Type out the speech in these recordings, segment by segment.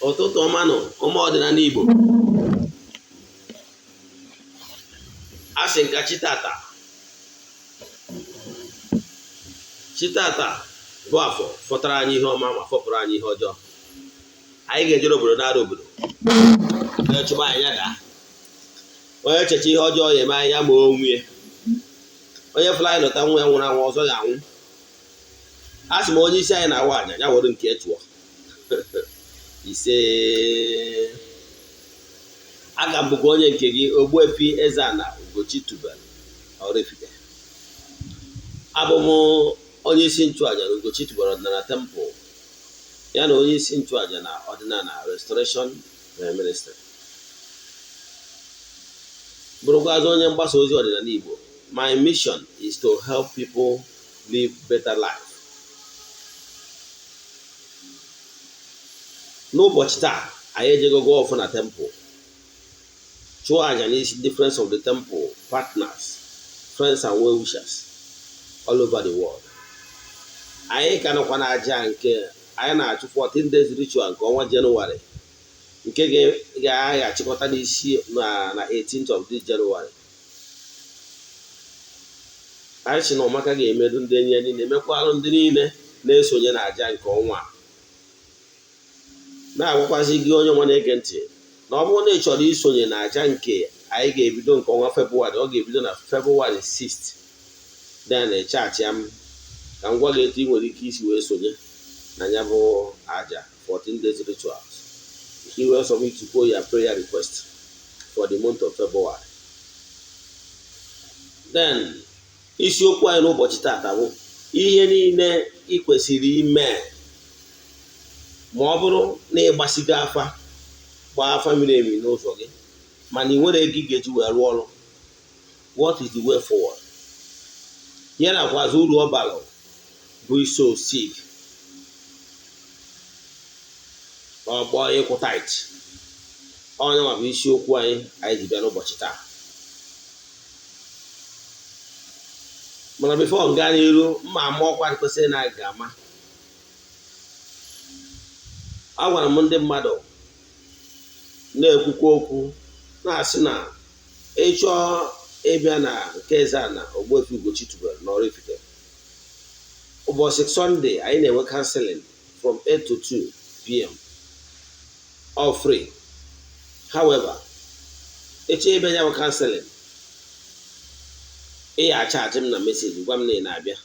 Ụtụtụ ọma nụ, ụmụ ọdịnala Igbo. A sị nka chi tata, chi tata bụ afọ fọtara anyị ihe ọma ma fọpụrụ anyị ihe ọjọọ. Anyị ga-ejere obodo nara obodo na-echụba anyị ya daa. Onye checha ihe ọjọọ ya eme anyị ya ma onwe ya. Onye fụrụ anyị lọta nwa ya nwụrụ anwụ ọzọ ya anwụ. A sị m onye isi anyị na-awa anya ya were nke chụọ. Ise, aka m bụkwa onye nke gị, Ogbuefi Eze-Ana Ugochi tubelu Oraifite. Abụ m onye isi nchụaja na Ugochi tubelu ọdịnala temple, ya na onye isi nchụaja na ọdịnala restoration ministry, bụrụkwazị onye mgbasa ozi ọdịnala Igbo. My mission is to help people live better life. N'ụbọchị taa, anyị ejego gọọ ọfọ na temple, chụọ aja n'isi ndị friends of the temple, partners, friends and well wishers all over the world. Anyị ka nọkwa na aja nke anyị na-achụ, 14 days ritual nke ọnwa Jenụwarị, nke ga-achịkọta n'isi na 18th of this January. Anyị sị na ọmaka ga-emedu ndị enyi ya niile, mekwalụ ndị niile na-esonye na aja nke ọnwa a. Na-agwakwazi gị, onye nwa na-ege ntị, na ọ bụrụ na ị chọrọ isonye na aja nke anyị ga-ebido nke ọnwa Febụwarị, ọ ga-ebido na Febụwarị 6th, then chat ya m ka m gwa gị etu ị nwere ike isi wee sonye na ya bụ aja 14 days rituals, ka ị wee submit kwuo ya prayer request for the month of February. Then isiokwu anyị n'ụbọchị taata bụ ihe niile ị kwesịrị ime ma ọ bụrụ na ị gbasigo afa, gbaa afa miri emi n'ụzọ gị, mana ị nwere ego ị ga-eji wee rụọ ọrụ. What is the way forward? Ya nakwazi uru ọ bara bụ isow seed, ọgbọ ịkwụ tithe. Onye nwa bụ isiokwu anyị anyị ji bịa n'ụbọchị taa. Mana before m gaa n'iru, mma ama ọkwa kwesịrị na aga ama. Agwara m ndị mmadụ na-ekwukwa okwu na-asị na ịchọọ ịbịa na nke Eze-Ana Ogbuefi Ugochi tubelu na Oraifite, ụbọchị Sọnde anyị na-enwe counseling from 8 to 2 p.m., all free. However, ịchọọ ịbịa ya bụ counseling, ị ya achat m na message, gwa m na ị na-abịa,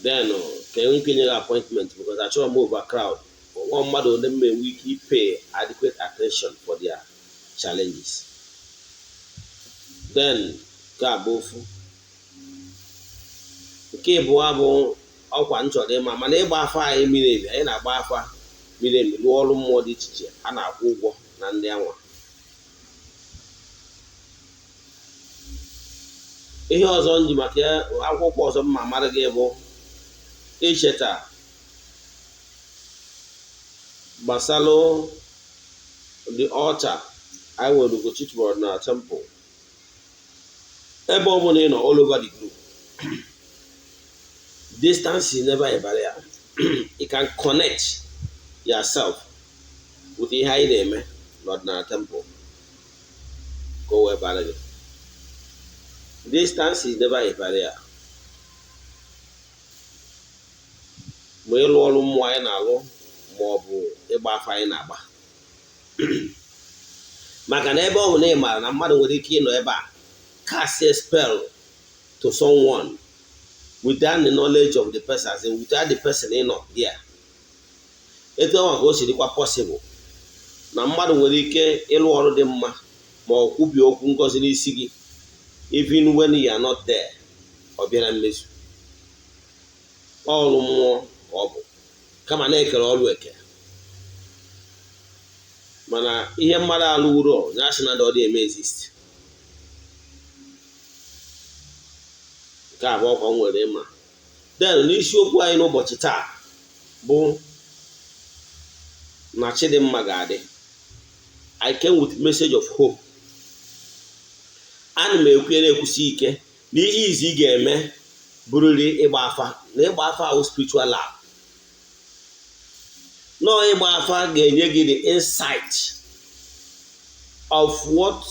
then ka enwe ike nye gị appointment, because achọrọ m overcrowd. Nwa mmadụ ole m enwe ike pay adequate attention for their challenges. Then nke a bụ ofu. Nke ịbụọ bụ ọkwa m chọrọ ịma, mana ịgba afa anyị miri emi, anyị na-agba afa miri emi, rụọ ọrụ mmụọ dị iche iche, a na-akwụ ụgwọ na ndị anwa. Ihe ọzọ m ji maka ya akwụkwọ ọzọ mma mara gị bụ icheta gbasalụ the altar anyị nwere Ugochi tubelu na temple. Ebe ọ bụla ị nọ all over the globe, distance is never a barrier. You can connect yourself with ihe anyị na-eme n'ọdịnala temple ka o wee bara gị. Distance is never a barrier. Ma ịlụ ọrụ mmụọ anyị na-alụ ma ọ bụ ịgba afa anyị na-agba, maka na ebe ọ bụ na ị maara na mmadụ nwere ike ịnọ ebe a cast a spell to someone without the knowledge of the person, as in without the person ịnọ there. Etu ahụ ka o si dịkwa possible na mmadụ nwere ike ịlụ ọrụ dị mma ma ọ kwubie okwu ngọzi n'isi gị even when you are not there, ọ bịa na mmezu. Ọrụ mmụọ ka ọ bụ, kama na-ekere ọrụ eke. Mana ihe mmadụ alụwuro ya sị na ọ dị eme exist. Nke a bụ ọkwa m nwere ịma. Then n'isiokwu anyị n'ụbọchị taa bụ na Chidimma ga-adị. I came with message of hope. Ana m ekwu na-ekwusi ike na ihe izi ị ga-eme bụrụri ịgba afa, na ịgba afa ahụ spiritual lab. Nọọ ịgba afa ga-enye gị the insight of what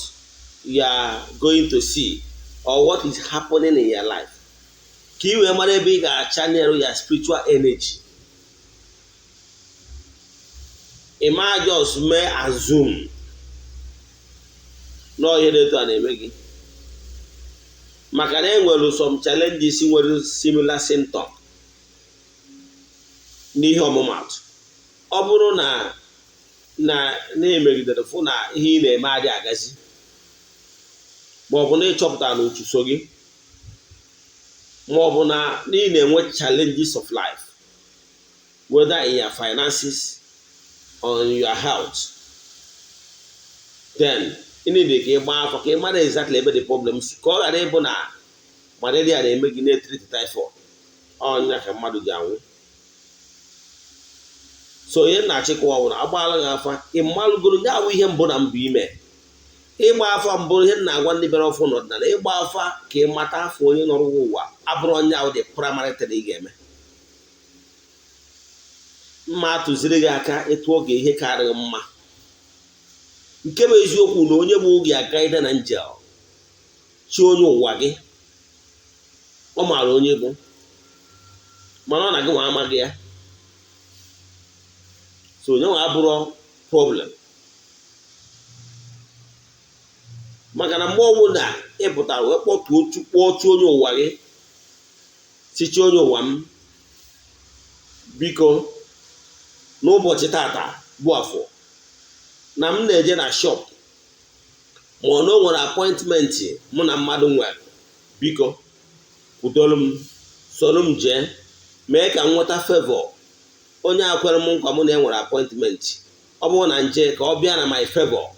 you are going to see or what is happening in your life, ka ị wee mara ebe ị ga-achannel your spiritual energy. Ị ma just mee assume na ihe dị etu a na-eme gị, maka na e nwere some challenges nwere similar symptom. N'ihe ọmụmatụ, ọ bụrụ na na-emegidere fụ na ihe ị na-eme adịghị agazi, ma ọ bụ na ịchọpụtara na uchu so gị, ma ọ bụ na ị na-enwe challenges of life, whether in your finances or in your health, then ị need ka ị gbaa afa ka ị mara exactly ebe the problem si, ka ọ ghara ịbụ na malaria na-eme gị, na-etreat typhoid. Ọnya ka mmadụ ji anwụ. So ihe na-achịkwa bụ na agbaala gị afa, ị malụgoro ya awụ ihe mbụ na mbụ ime ịgba afa mbụ. Ihe na-agwa ndị bịara ọfụ n'ọdịnala, ịgba afa ka ị mata afọ onye nọrọ ụwa abụrụ onye ahụ dị primary thing ị ga-eme. Mma atụziri gị aka etu ọ ga ihe karịrị mma. Nke bụ eziokwu na onye bụ oge guardian angel, chi onye ụwa gị, ọ maara onye bụ, mana ọ na gị nwa amaghị ya. So onye nwa abụrụ problem, maka na mgbe ọbụla ị pụtara wee kpọtuo, kpọọ chi onye ụwa gị, si, "Chi onye ụwa m, biko, n'ụbọchị tata bụ afọ na m na-eje na shop, ma ọ na o nwere appointment mụ na mmadụ nwere, biko kwudoro m, soro m jee, mee ka m nweta favor onye a kwere m nkwa mụ na e nwere appointment. Ọ bụrụ na nje ka ọ bịa na my favor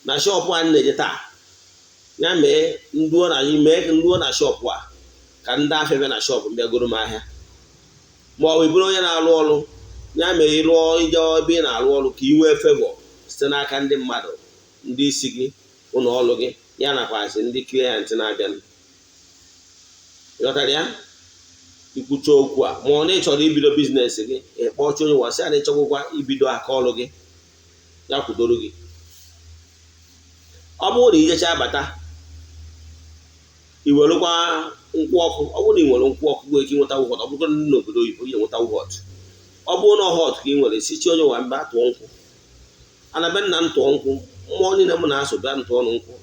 na shop a na-eje taa, ya mee nduo na mee nduo na shop a, ka ndị afịa bịa na shop m bịagoro m ahịa." Ma ọ bụ bụrụ onye na-arụ ọrụ, ya mee ịrụọ ije ebe ị na-arụ ọrụ, ka ị nwee favor site n'aka ndị mmadụ, ndị isi gị, ụlọ ọrụ gị, ya nakwazi ndị client na-abịa. Ịghọtara ya? Ikwucha okwu a, ma ọ na ịchọrọ ibido business gị, ịkpọọ chi onye ụwa, sị ya na ịchọkwụkwa ibido aka ọrụ gị, ya kwudoro gị. Ọ bụrụ na ijecha abata, i werekwa nkwụ ọkụ. Ọ bụrụ na ị nwere nkwụ ọkụ, nwere ike ịnweta hot. Ọ bụrụ na n'obodo oyibo, ị enweta hot. Ọ bụrụ na hot ka ị nwere, si chi onye ụwa mba tụọ nkwụ ana be nna m, tụọ nkwụ, mmụọ niile m na-asụ bịa ntụọ nkwụ.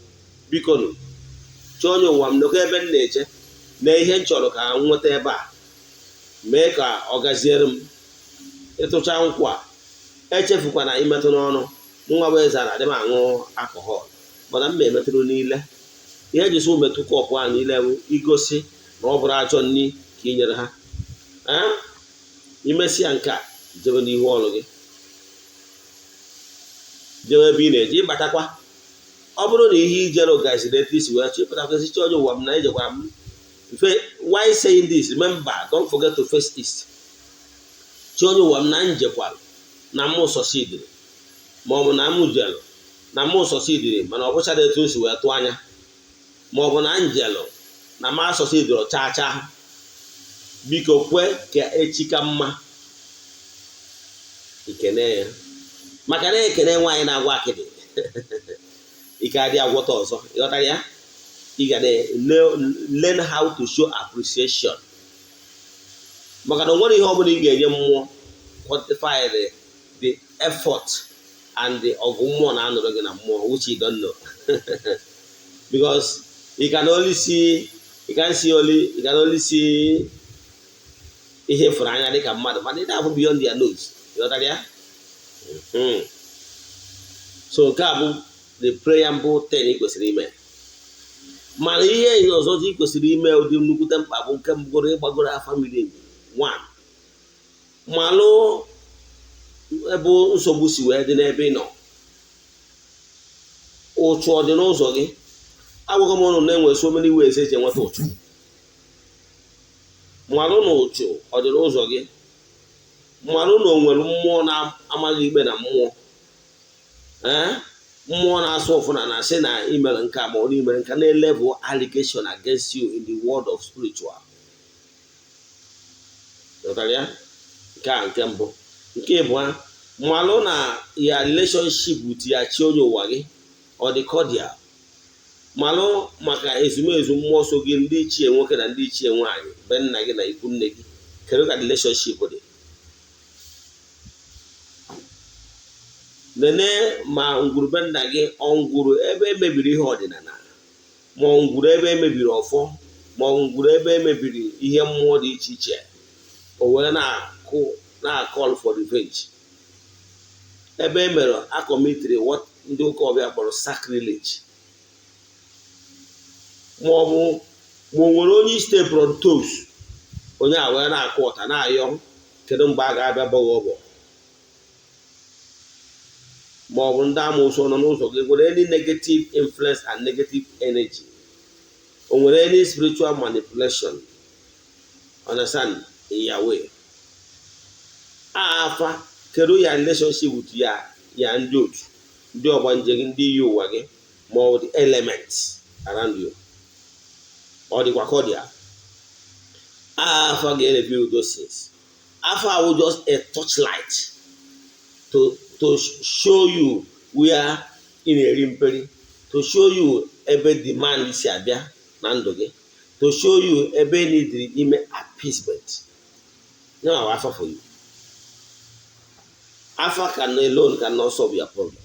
Biko nụ, chi onye ụwa m, nekwa ebe m na-eje na ihe m chọrọ ka m nweta ebe a, mee ka ọ gaziere m. Ịtụcha nkwụ a, echefukwana imetụ n'ọnụ. Nwa bụ eze na adị m aṅụ alcohol, mana m ma emetụrụ niile. Ihe eji so metụ cup a niile bụ igosi na ọ bụrụ ajọ nni ka ị nyere ha. Imesịa nke a, jebe n'ihu ọrụ gị, jebe ebe ị na-eje. Ịbatakwa, ọ bụrụ na ihe ijere gaziri etu isi wee chọ, ịpụtakwa, chi onye ụwa m na ejekwara m mfe. Why saying this? Remember, don't forget to face east. Chi onye ụwa m, na njekwara na mụ succeediri, ma ọ bụ na mụ jelụ na mụ succeediri, mana ọ bụchara etu o si wee tụọ anya, ma ọ bụ na njelụ na ma succeediri chaa chaa, biko kwe ka echi ka mma. Ikene ya, maka na ekene nwaanyị na-agwa akịdị ike adị agwọta ọzọ. Ịghọtara ya? Ị ga learn how to show appreciation, maka na o nwere ihe ọ bụla ị ga-enye mmụọ quantify the effort and the ọgụ mmụọ na-anọrọ gị na mmụọ, which you don't know, because you can only see you can see only you can only see ihe fụrụ anya dịka mmadụ, mana ị na-abụ beyond their nose. Ịghọtara ya? So nke a bụ the prayer mbụ 10 ị kwesịrị ime. Mana ihe ọzọ ị kwesịrị ime ụdị nnukwute mkpa bụ nke mbụgoro, ịgbagoro afa miri emi. One, malụ ebe nsogbu si wee dị n'ebe ị nọ. Ụchụ ọ dị n'ụzọ gị? Agwaghị m ụnụ na-enwe so many ways eji enweta ụchụ. Malụ na ụchụ ọ dị n'ụzọ gị. Malụ na o nwere mmụọ na-amaghị ikpe na mmụọ, ee, mmụọ na-asụ ụfụ na na-asị na imere nke a ma ọ na imere nke na-elevel allegation against you in the world of spiritual. Ghọtara ya? Nke a nke mbụ. Nke ịbụa, malụ na ya relationship with ya chi onye ụwa gị, ọ dị cordial. Malụ maka ezumezu mmụọ so gị, ndị ichie nwoke na ndị ichie nwaanyị, be nna gị na ikwu nne gị. Kedu ka relationship dị? Nene ma ngwuru be nna gị, ọ ngwuru ebe emebiri ihe ọdịnala, ma ọ ngwuru ebe emebiri ọfọ, ma ọ ngwuru ebe emebiri ihe mmụọ dị iche iche, o wee na-akụ na-call for revenge. Ebe e mere a-commitiri what ndị ụka ọbịa kpọrọ sacrilege, ma ọ bụ ma o nwere onye step on toes, onye a wee na-akụ ọta na-ayọ kedu mgbe a ga-abịa bọghị ọbọ, ma ọ bụ ndị amoosu nọ n'ụzọ gị, nwere any negative influence and negative energy, o nwere any spiritual manipulation, understand, in your way. Afa, kedu ya relationship with ya ndị otu, ndị ọgbanje gị, ndị iyi ụwa gị, ma ọ bụ the elements around you, ọ dịkwa cordial? Afa ga-reveal those things. Afa awụ just a torchlight to show you where ị na-eri mperi, to show you ebe demand si abịa na ndụ gị, to show you ebe ị neediri ime appeasement. Now, afa for you, afa can alone cannot solve your problem.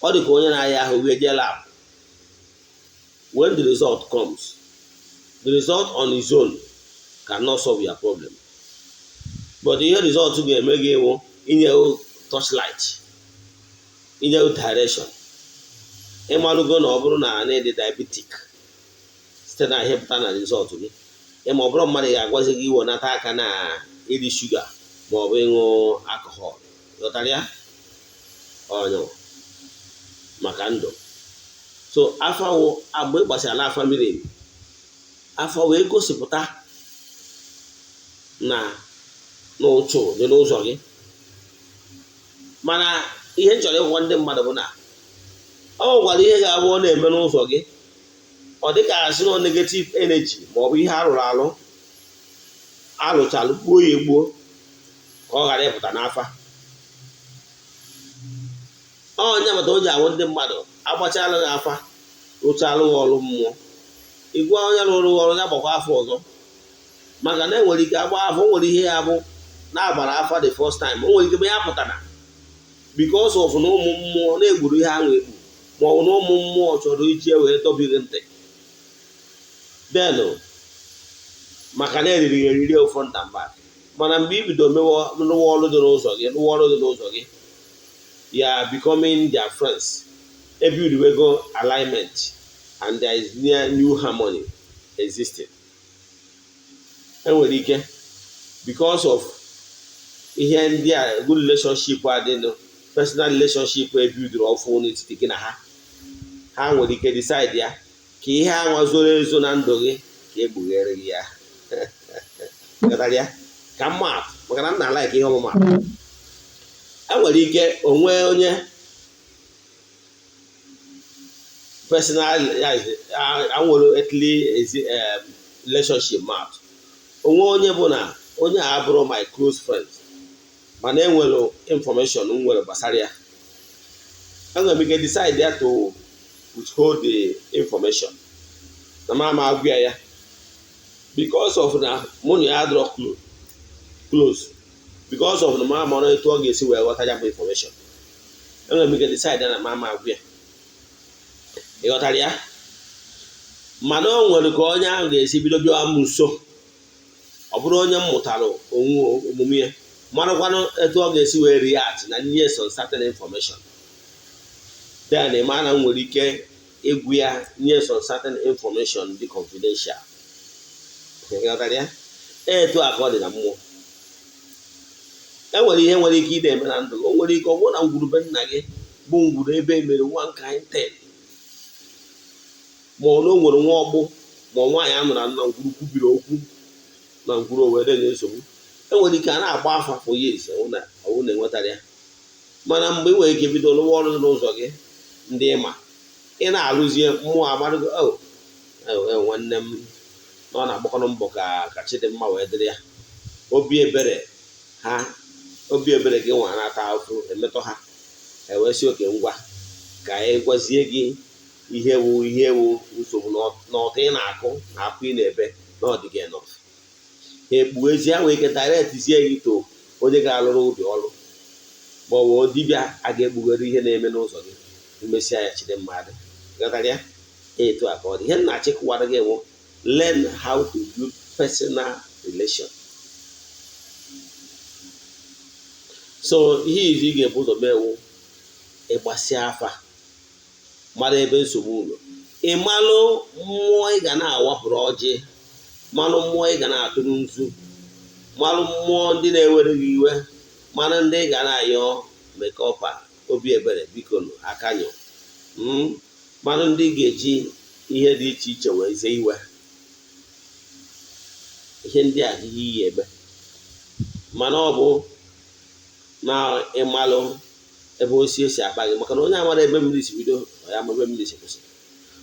Ọ dị ka onye na-aya ahụ wee jee lab. When the result comes, the result on its own cannot solve your problem, but ihe result ga-eme gị wụ inye torchlight, inye direction. Ịmalụgo na ọ bụrụ na na-ede diabetic site na ihe pụta na result gị, ịma ọ bụrụ mmadụ ga-agwazi gị iwenata aka na iri shuga ma ọ bụ ịṅụ alcohol. Ghọtara ya onye maka ndụ. So afa wụ mgbe ị gbasara afa miri emi, afa wee gosipụta na n'ụchụ dị n'ụzọ gị. Mana ihe m chọrọ ịgwa ndị mmadụ bụ na ọ nwekwara ihe ga-abụ ọ na-eme n'ụzọ gị, ọ dịka asị na negative energy ma ọ bụ ihe arụrụ arụ, alụchalụ gbuo ya egbuo ka ọ ghara ịpụta n'afa. Onye mata o ji awụ ndị mmadụ agbachala gị afa, rụchalụ gị ọrụ mmụọ, ịgwa onye rụrụ ọrụ ya gbakwa afọ ọzọ, maka na enwere ike agba afọ, o nwere ihe ya bụ na-agbara afa the first time, o nwere ike ya pụtara because of na ụmụ mmụọ na-egburu ihe ahụ egbu, ma ọ bụ na ụmụ mmụọ chọrọ iji wee dọbiri ntị then maka na eriri eriri front and back. Mana mgbe i bido rụwa ọrụ dị n'ụzọ gị, rụwa ọrụ dị n'ụzọ gị, you are becoming their friends, ebuildwego alignment and there is near new harmony existing. Enwere ike because of ihe ndị a, good relationship adịnụ, personal relationship ebuilduru ọfụ n'etiti gị na ha, ha nwere ike decide ya ka ihe anwa zoro ezo na ndụ gị ka ekpughere gị ya. Ghọtara ya? Ka mmadụ, maka na m na-like ihe ọmụmatụ, enwere ike onwe onye personal anwere earthly relationship mat onwe onye bụ na onye a abụrụ my close friend, mana enwere information m nwere gbasara ya, enwere m ike decide ya to withhold the information na ma ama agwa ya because of na mụ na ya adịrọ close, because of na ma amara etu ọ ga-esi wee ghọta ya bụ information. Enwere m ike decide na ma ama agwa ya. Ị ghọtara ya? Mana o nwere ka onye ahụ ga-esi bido bịawa m nso, ọ bụrụ onye m mụtara onwe omume ya, marakwanụ etu ọ ga-esi wee react na nye some certain information, then ma na m nwere ike ịgwụ ya, nye some certain information dị confidential. Ị ghọtara ya? Etu a ka ọ dị na mmụọ. E nwere ihe nwere ike ị na-eme na ndụ. O nwere ike ọ bụrụ na ngwurube nna gị bụ ngwuru ebe e mere one kind thing, ma ọ na o nwere nwa ọgbụ ma ọ nwaanyị a nụrụ na ngwuru kwubiri okwu na ngwuru, o were na nsogbu. Enwere ike a na-agba afa for years, ọwụ na-enwetara ya. Mana mgbe ị nwere ike bido rụwa ọrụ n'ụzọ gị, ndị ịma ị na-arụzie mmụọ amarụgo, o nwanne m na ọ na-agbakọrọ mbọ ka Chidimma wee dịrị ya. Obi ebere ha, obi ebere gị nwa na-ata ahụhụ emetọ ha, ewee sị oke ngwa ka anyị gwazie gị ihe wu ihe wu nsogbu n'ọtọ ị na-akụ na akụ ị na-ebe na ọ dị gị enough. Ha ekpughezie, ha nwere ike direct zie gị to onye ga-alụrụ ụdị ọrụ, ma ọ bụ dibịa a ga-ekpughere ihe na-eme n'ụzọ gị. Imesịa ya, chide mmadụ ghọtara ya. Etu a ka ọ dị. Ihe m na-achịkọwara gị bụ learn how to build personal relation. So ihe izi ị ga-ebu ụzọ mee wụ ịgbasịa afa, mara ebe nsogbu ụlọ, ị malụ mmụọ ị ga na-awapụrụ ọjị, malụ mmụọ ị ga na-atụrụ nzu, malụ mmụọ ndị na-ewere gị iwe, malụ ndị ị ga na-ayọ mekọpa obi ebere biko nụ aka nyụ, malụ ndị ga-eji ihe dị iche iche wee zie iwe. Ihe ndị a ihe iyi eme, mana ọ bụ na ịmalụ ebe osi esi akpa gị, maka na onye amara ebe mmiri si bido, ọ ya ama ebe mmiri si kwụsị.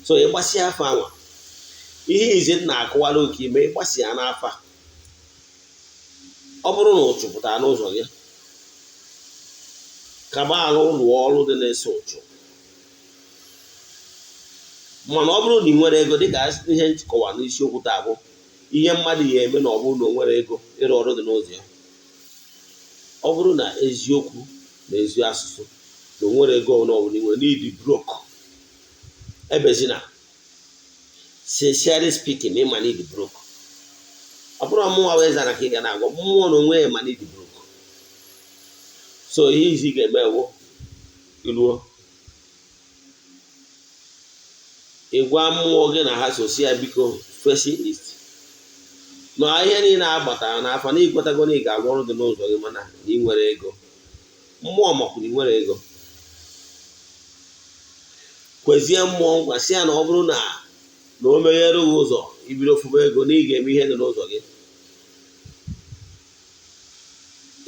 So ịgbasịa afa anwa, ihe izi na-akụwara oke ime ịgbasịa n'afa, ọ bụrụ na ụchụ pụtara n'ụzọ gị, kaba alụ lụọ ọrụ dị na-eso ụchụ. Mana ọ bụrụ na ị nwere ego, dịka ihe nkọwa n'isiokwu taa bụ ihe mmadụ ya eme na ọ bụrụ na o nwere ego ịrụ ọrụ dị n'ụzọ ya, ọ bụrụ na eziokwu na ezi asụsụ na o nwere ego ọbụla ọbụla inwe n'idi broke, ebezina, sincerely speaking, ịma na ịdị broke. Ọ bụrụ mmụọ wee zara ka ị ga na-agwa mmụọ na onwe ya ma na ịdị broke. So ihe izi ị ga-eme wụ iruo ịgwa mmụọ gị na ha so si ya biko facing east na ihe niile a gbatara n'afọ na ikwetago na ị ga-arụ ọrụ dị n'ụzọ gị, mana na ị nwere ego. Mmụọ makwuru ị nwere ego, kwezie mmụọ nkwa si ya na ọ bụrụ na o meghere gị ụzọ ibido fụba ego na ị ga-eme ihe dị n'ụzọ gị.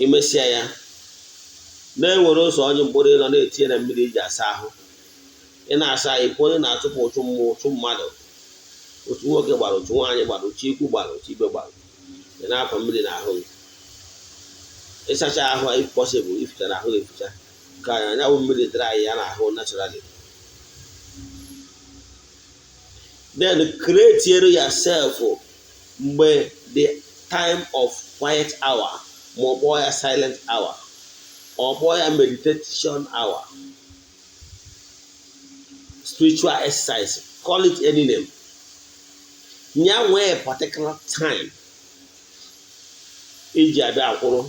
Imesịa ya, na-ewere ụzọ ọjị mkpụrụ ịnọ na-etinye na mmiri iji asa ahụ. Ị na-asa ahụ, ikwu onye na-achụpụ ụchụ mmụọ, ụchụ mmadụ, otu nwoke gbara, otu nwaanyị gbara, otu ikwu gbara, otu ibe gbara. Ị na-akwa mmiri n'ahụ gị, ịsacha ahụ if possible, ificha n'ahụ gị eficha ka anyanwụ mmiri dry ya n'ahụ naturally. Then create yourself mgbe the time of quiet hour, ma ọ kpọọ ya silent hour, ọ kpọọ ya meditation hour, spiritual exercise, call it any name. Nya nwee particular time iji abịa akwụrụ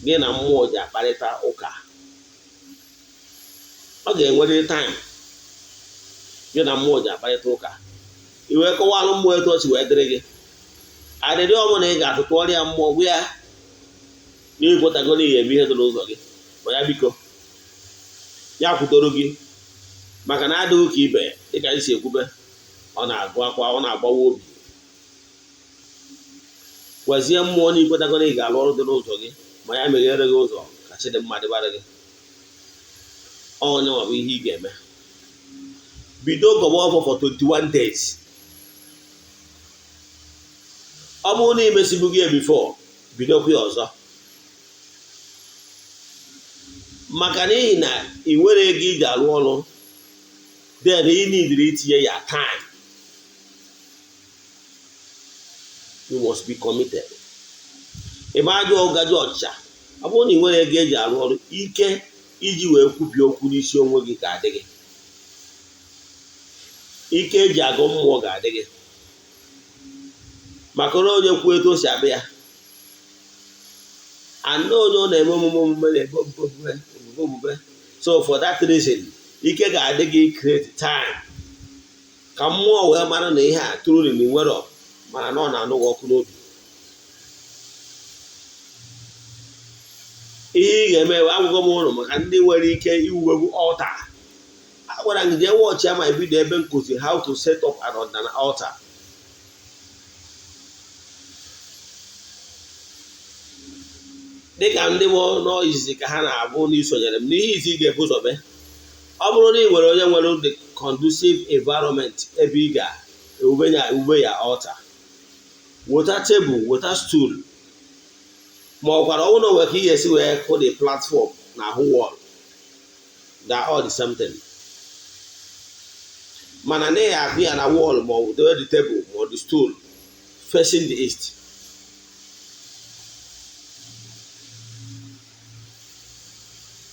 gị na mmụọ ji akparịta ụka. Ọ ga-enwerịrị time gị na mmụọ ji akparịta ụka, i wee kọwalụ mmụọ etu o si wee dịrị gị. Arịrị ọbụla ị ga-atụtụ ọrịa mmụọ gwa ya na ikwetago na ihe eme ihe dị n'ụzọ gị, ma ya biko ya kwudoro gị, maka na adịghị ka ibe. Dịka anyị si ekwube, ọ na-agụ akwa, ọ na-agbawa obi. Gwazie mmụọ na ikwetago na ị ga-alụ ọrụ dị n'ụzọ gị, ma ya meghere gị ụzọ ka chi dị mma dịbara gị. Onye nwa bụ ihe ị ga-eme. Bido gọba ọfọ for 21 days. Ọ bụrụ na imesibu gị before, bidokwa ya ọzọ, maka n'ihi na ị nwere ego iji arụ ọrụ, then ị nidiri itinye ya time. You must be committed. Ị ma ajụ ọgajụ ọchịcha, ọ bụrụ na ị nwere ego eji arụ ọrụ, ike iji wee kwubie okwu n'isi onwe gị ga-adị gị, ike eji agụ mmụọ ga-adị gị, maka na onye kwuo etu o si abịa ya and onye ọ na-eme omume omume na-ebe omume omume omume. So for that reason, ike ga-adị gị create time ka mmụọ wee mara na ihe a truly na nwere, mana na ọ na-anụ gị ọkụ n'obi. Ihe ị ga-eme, agwụgwọ m ụlọ maka ndị nwere ike iwuwebu altar. Agwara m gị jee watch ya my video ebe m kụzi how to set up an ọdịnala altar. Dịka ndị bụ n'izizi ka ha na-abụ n'isonyere m n'ihe izi ị ga-ebu ụzọ mee, ọ bụrụ na ị nwere onye nwere the conducive environment ebe ị ga-ewube ya altar, weta tebụl, weta stool, Ma ọ gwara ọnwụ na onwe ka ị ga-esi wee kụ the platform na ahụ wall, they are all the same thing. Mana na ya akụ ya na wall ma ọ bụ dowe the table ma ọ the stool facing the east.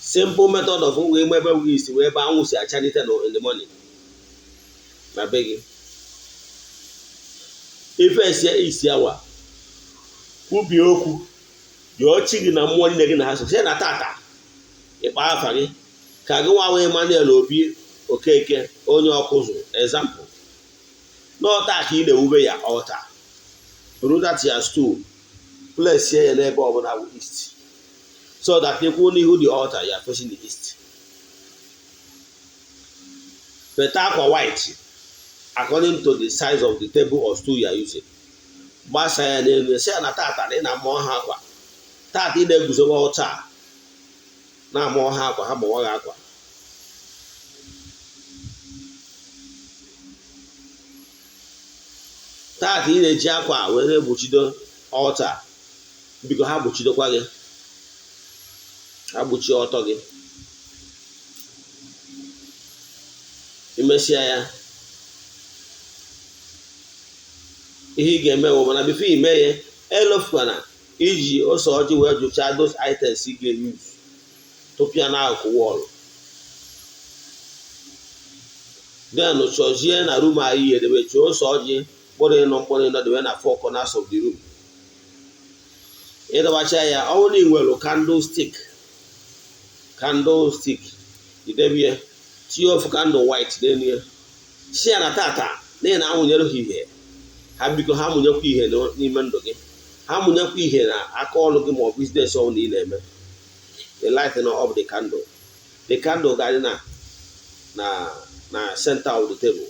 Simple method of wee ebe east wee ebe anwụ si achalite in the morning na be gị. Ife esi isi awa kwubie okwu, yọọ chi gị na mmụọ niile gị na ha so, sị na tata ịkpa afa gị ka gị nwa wee Emmanuel Obi Okeke onye ọkụzụ example n'ọta ka ị na-ewube ya altar, buru that ya stool place ya n'ebe ọbụla bụ east, so that ịkwụ n'ihu the altar, you are facing the east. Peta akwa white according to the size of the table or stool you are using, gbasa ya n'elu, sị ya na tata na ị na-amụọ ha akwa, tata ị na-eguzobe altar na-amụọ ha akwa, ha mụọ ha akwa. Tata ị na-eji akwa wee na-egbochido altar, biko ha gbochidokwa gị, ha gbochie ọtọ gị. Imesịa ya, ihe ị ga-eme bụ, mana before ime ya, elofukwana iji ose ọjị wee jụchaa those items ị ga-use tupu ya n'akụkụ wall. Then chọzie na room anyị edebe, chụọ ose ọjị mkpụrụ ịnọ mkpụrụ ịnọ debe na four corners of the room. Ịdọbacha ya, ọ bụrụ na ị nwere candlestick, idebe ya, tinye ofu candle white n'elu ya, si ya na tata na ị na-amụnyere ha ihe ha, biko ha mụnyekwa ihe n'ime ndụ gị, ha mụnyekwa ihe na aka ọrụ gị ma ọ business ọbụla ị na-eme. The lighting of the candle, the candle ga-adị na center of the table.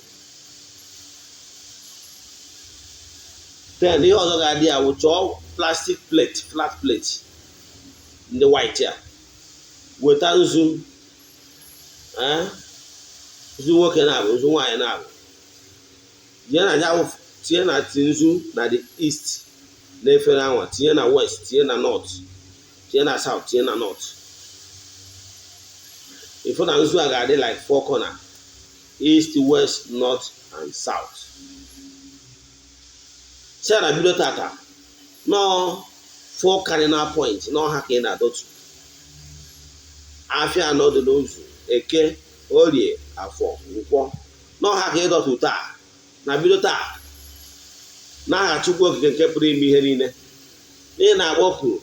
Then ihe ọzọ ga-adị ya bụ chọọ plastic plate, flat plate ndị white a, weta nzu, nzu nwoke na-abụ, nzu nwaanyị na-abụ, tinye na ya, tinye na nzu na the east na efere anwa, tinye na west, tinye na north, tinye na south, tinye na north. Ịfụ na nzu a ga-adị like four corner: east, west, north and south. Si na bido tata nọọ four cardinal point n'ọha ka ị na-adọtu afịa anọ dị n'ụzọ: Eke, Orie, Afọ, Nkwọ. N'ọha ka ịdọtu taa na bido taa, n'aha Chukwu Okike nke pụrụ ime ihe niile, n'ihi na-akpọku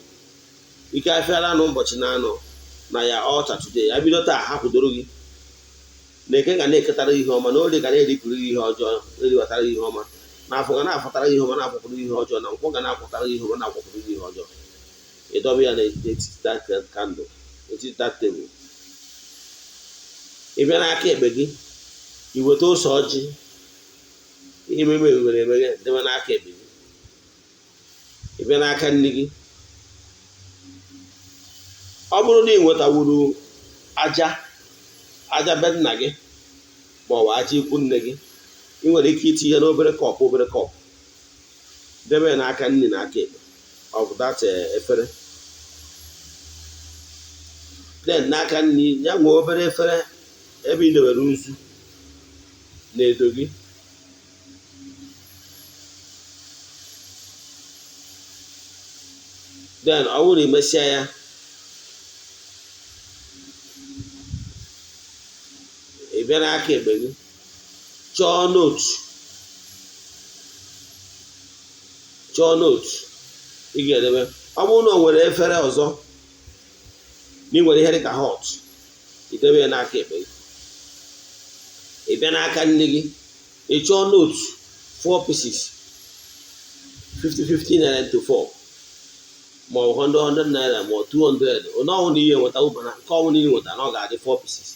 ike afịara n'ụbọchị na-anọ na ya altar today. Ya bido taa, ha kwudoro gị na Eke ga na-eketara ihe ọma, na Orie ga na-eripụrụ gị ihe ọjọọ, eribatara gị ihe ọma, na Afọ ga na-afọtara gị ihe ọma, na-akwapụrụ gị ihe ọjọọ, na Nkwọ ga na-akwatara gị ihe ọma, na-akwapụrụ gị ihe ọjọọ. Ịdọba ya n'etiti that candle, n'etiti that table. Ị bịa n'aka ekpe gị, i weta ose ọjị ememe emere emeghe, debe n'aka ekpe gị. Ị bịa n'aka nne gị, ọ bụrụ na ị nwetawuru aja, aja be nna gị ma ọ bụ aja ikwu nne gị, ị nwere ike itinye n'obere cup, obere cup, debe ya n'aka nne na aka ekpe of that efere. Then n'aka nne ya nwee obere efere ebe ị debere nzu na edo gị. Then ọ bụrụ na imesịa ya, ị bịa n'aka ekpe gị, chọọ note, chọọ note ị ga-edebe. Ọ bụrụ na o nwere efere ọzọ na ị nwere ihe dịka hot, idebe ya n'aka ekpe gị. Ị bịa n'aka nne gị, ị chọọ note 4 pieces, 50 50 naira to 4, ma ọ bụ 100 100 naira, ma ọ 200, onye ọbụla ihe nweta ụbana nke ọbụla ị nweta na ọ ga-adị 4 pieces,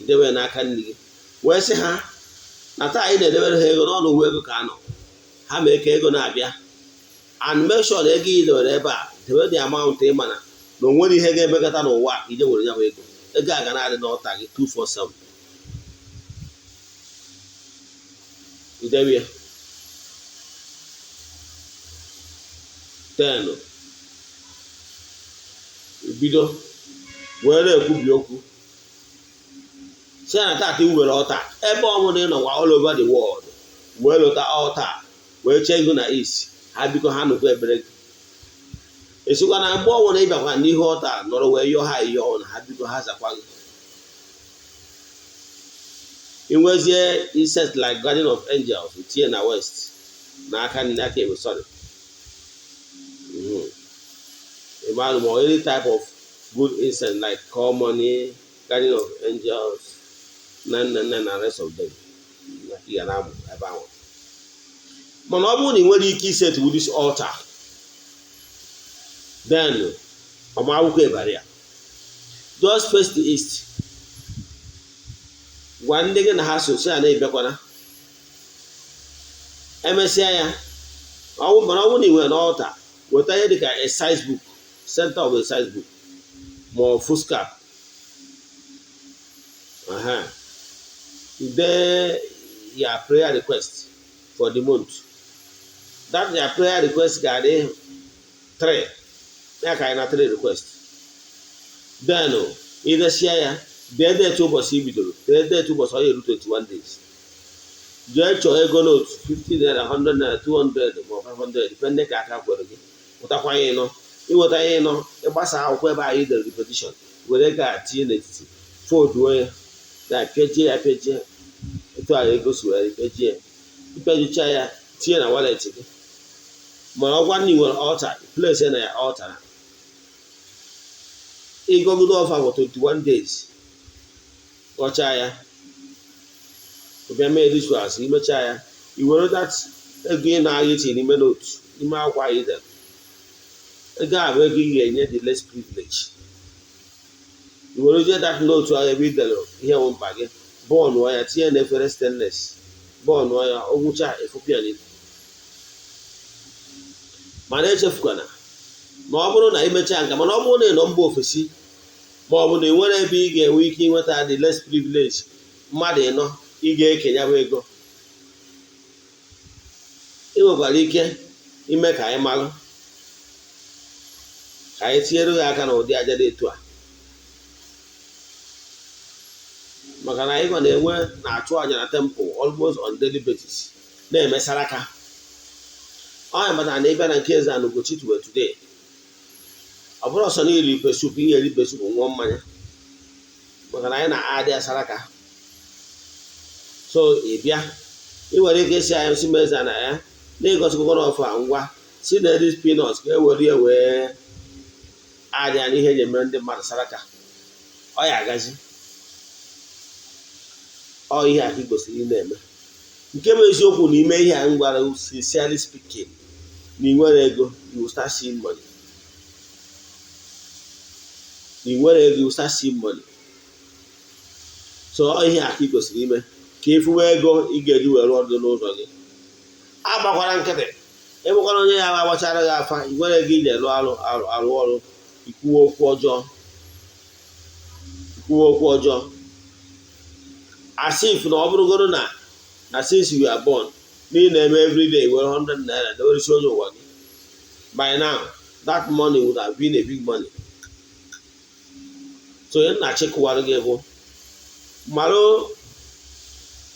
idebe ya n'aka nne gị, wee sị ha na taa anyị na-edebere ha ego n'ọnụ uwe ego ka anọ ha mee ka ego na-abịa. And make sure na ego ị debere ebe a, debe the amount ị mana na o nwere ihe ga-emekọta n'ụwa ka ije were ya bụ ego. Ego a ga na-adị n'ọta gị 247. Idebe ya. Then Bido wee na-ekwubi okwu si na tata i were altar ebe ọ bụla ị nọkwa all over the world, wee lụta altar, wee chee ihu na east, ha biko ha nụkwa ekpere gị. Esikwa na mgbe ọbụla ị bịakwa n'ihu altar nọrọ wee yọọ ha ihe ọbụla, ha biko ha zakwa gị. Inwezie incense like Garden of Angels, tinye na west na aka nne, aka ekpe, sorry. Ịmalụ ma any type of good incense like Call Money, Garden of Angels, nine nine nine and rest of them na ị ga na-amụ ebe ahụ. Mana ọ bụrụ na ị nwere ike iset with this altar, then ọma akwụkwọ ịbara ya, just face the east, gwa ndị gị na ha so si ya na-ebịakwana. Emesịa ya ọnwụ. Mana ọ bụrụ na ị nwere n'altar, weta ihe dịka a size book, center of a size book ma ọ foolscap. Aha, dee your prayer request for the month. That your prayer request ga-adị three ya ka anyị na three request. Then idesia ya, dee date ụbọchị i bidoro, dee date ụbọchị ọ ga-eru 21 days. Jee chọọ ego note 50 naira, 100 naira, 200 ma ọ 500, depende ka aka kwere gị. Pụtakwa ya ịnọ, iweta ya ịnọ, ịgbasa akwụkwọ ebe anyị dere repetition, were ego a tinye n'etiti, folduo ya na pịajie ya, pịajie etu a ego si were pịajie ya. Ịpịajicha ya, tinye na wallet gị. Mana ọgwa na ị nwere altar, place na ya altar, ịgọgido ọfa for 21 days, gọchaa ya, bịa mee rituals. Imechaa ya, i were that ego ị na-agha itinye n'ime note, n'ime akwụkwọ anyị dere. Ego a bụ ego ị ga-enye the less privilege. I werezie that note ahụ ebe i dere ihe bụ mkpa gị, burnụọ ya, tinye n'efere stainless, burnụọ ya, ọ gwụcha, efopịa n'ikwu. Mana echefukwana na ọ bụrụ na imechaa nka, mana ọ bụrụ na ị nọ mba ofesi, ma ọ bụ na ị nwere ebe ị ga-enwe ike ịnweta the less privilege mmadụ ịnọ ị ga-ekenye bụ ego, ị nwekwara ike ime ka anyị malụ, ka anyị tinyere gị aka n'ụdị aja dị etu a, maka na anyị na-enwe na-achụ aja na temple almost on daily basis, na-eme saraka. Ọ ya matara na ịbịa na nke Eze Ana Ugochi tuwe today, ọ bụrụ ọsọ na iri pepper soup, ihe eri pepper soup, ṅụọ mmanya, maka na anyị na-adị asaraka. So ị bịa, ị nwere ike isi anyị si meza na ya na ịgọsikwa n'ọfụ a, ngwa, si na this peanut ka e were ya wee adịa n'ihe eji emere ndị mmadụ saraka. Ọ ya agazi. Ọ ihe a ka ị kwesịrị ị na-eme. Nke bụ eziokwu na ime ihe a m gwara, sincerely speaking, na ị nwere ego, you will start seeing money. Na ị nwere ego, you will start seeing money. So ọ ihe a ka ị kwesịrị ime ka ịfụwa ego ị ga-eji were ọrụ dị n'ụzọ gị. Agbakwara nkịtị, ịbụkwara onye ya agbachara gị afa, ị nwere ego iji arụ arụ ọrụ, ikwuwe okwu ọjọọ, ikwuwe okwu ọjọọ, as if na ọ bụrụgoro na since you are born n'ihi na-eme everyday were 100 naira dewerisi onye ụwa gị, by now that money would have been a big money. So onye na-achịkụwara gị bụ marụ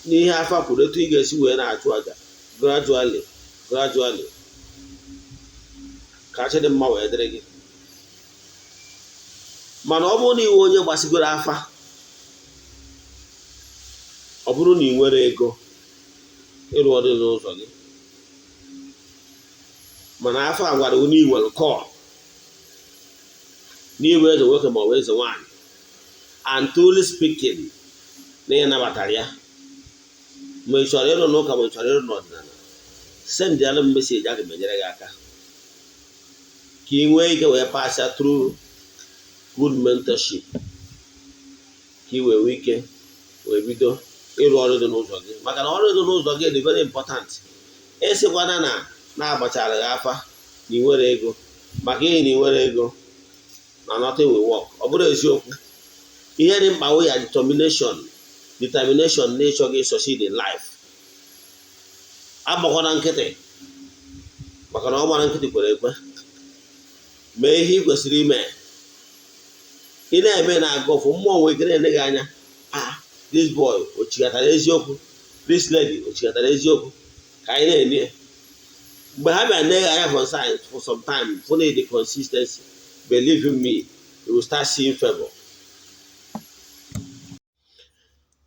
n'ihe afa kwuru, etu ị ga-esi wee na-achụ aja gradually, gradually, ka achị dị mma wee dịrị gị. Mana ọ bụrụ na iwe onye gbasigoro afa, ọ bụrụ na ị nwere ego ịrụ ọrụ n'ụzọ gị, mana afọ a gwara onye i nwere call n'iwe eze nwoke ma ọ bụ eze nwaanyị, and truly speaking, na ị nabatara ya, ma ị chọrọ ịrụ n'ụka, ma ị chọrọ ịrụ n'ọdịnala, sendịalụ m message. Aga m enyere gị aka ka ị nwee ike wee pass through good mentorship, ka ị wee nwee ike wee bido ịrụ ọrụ dị n'ụzọ gị, maka na ọrụ dị n'ụzọ gị dị very important. Esikwana na na-agbachara gị afa na ị nwere ego, maka ihe na ị nwere ego na nothing will work. Ọ bụrụ eziokwu, ihe dị mkpa wụ ya determination na ịchọ gị succeed in life. Agbakwana nkịtị, maka na ọ gbara nkịtị kwere ekwe. Mee ihe ị kwesịrị ime. Ị na-eme na-agọ ọfọ, mmụọ nwere ike na-ele gị anya, "Ah, this boy o chighatara eziokwu? This lady o chighatara eziokwu?" Ka anyị na-eme ya. Mgbe ha bịa nee anya for sign for some time, fụ na the consistency, believe in me, you will start seeing favor.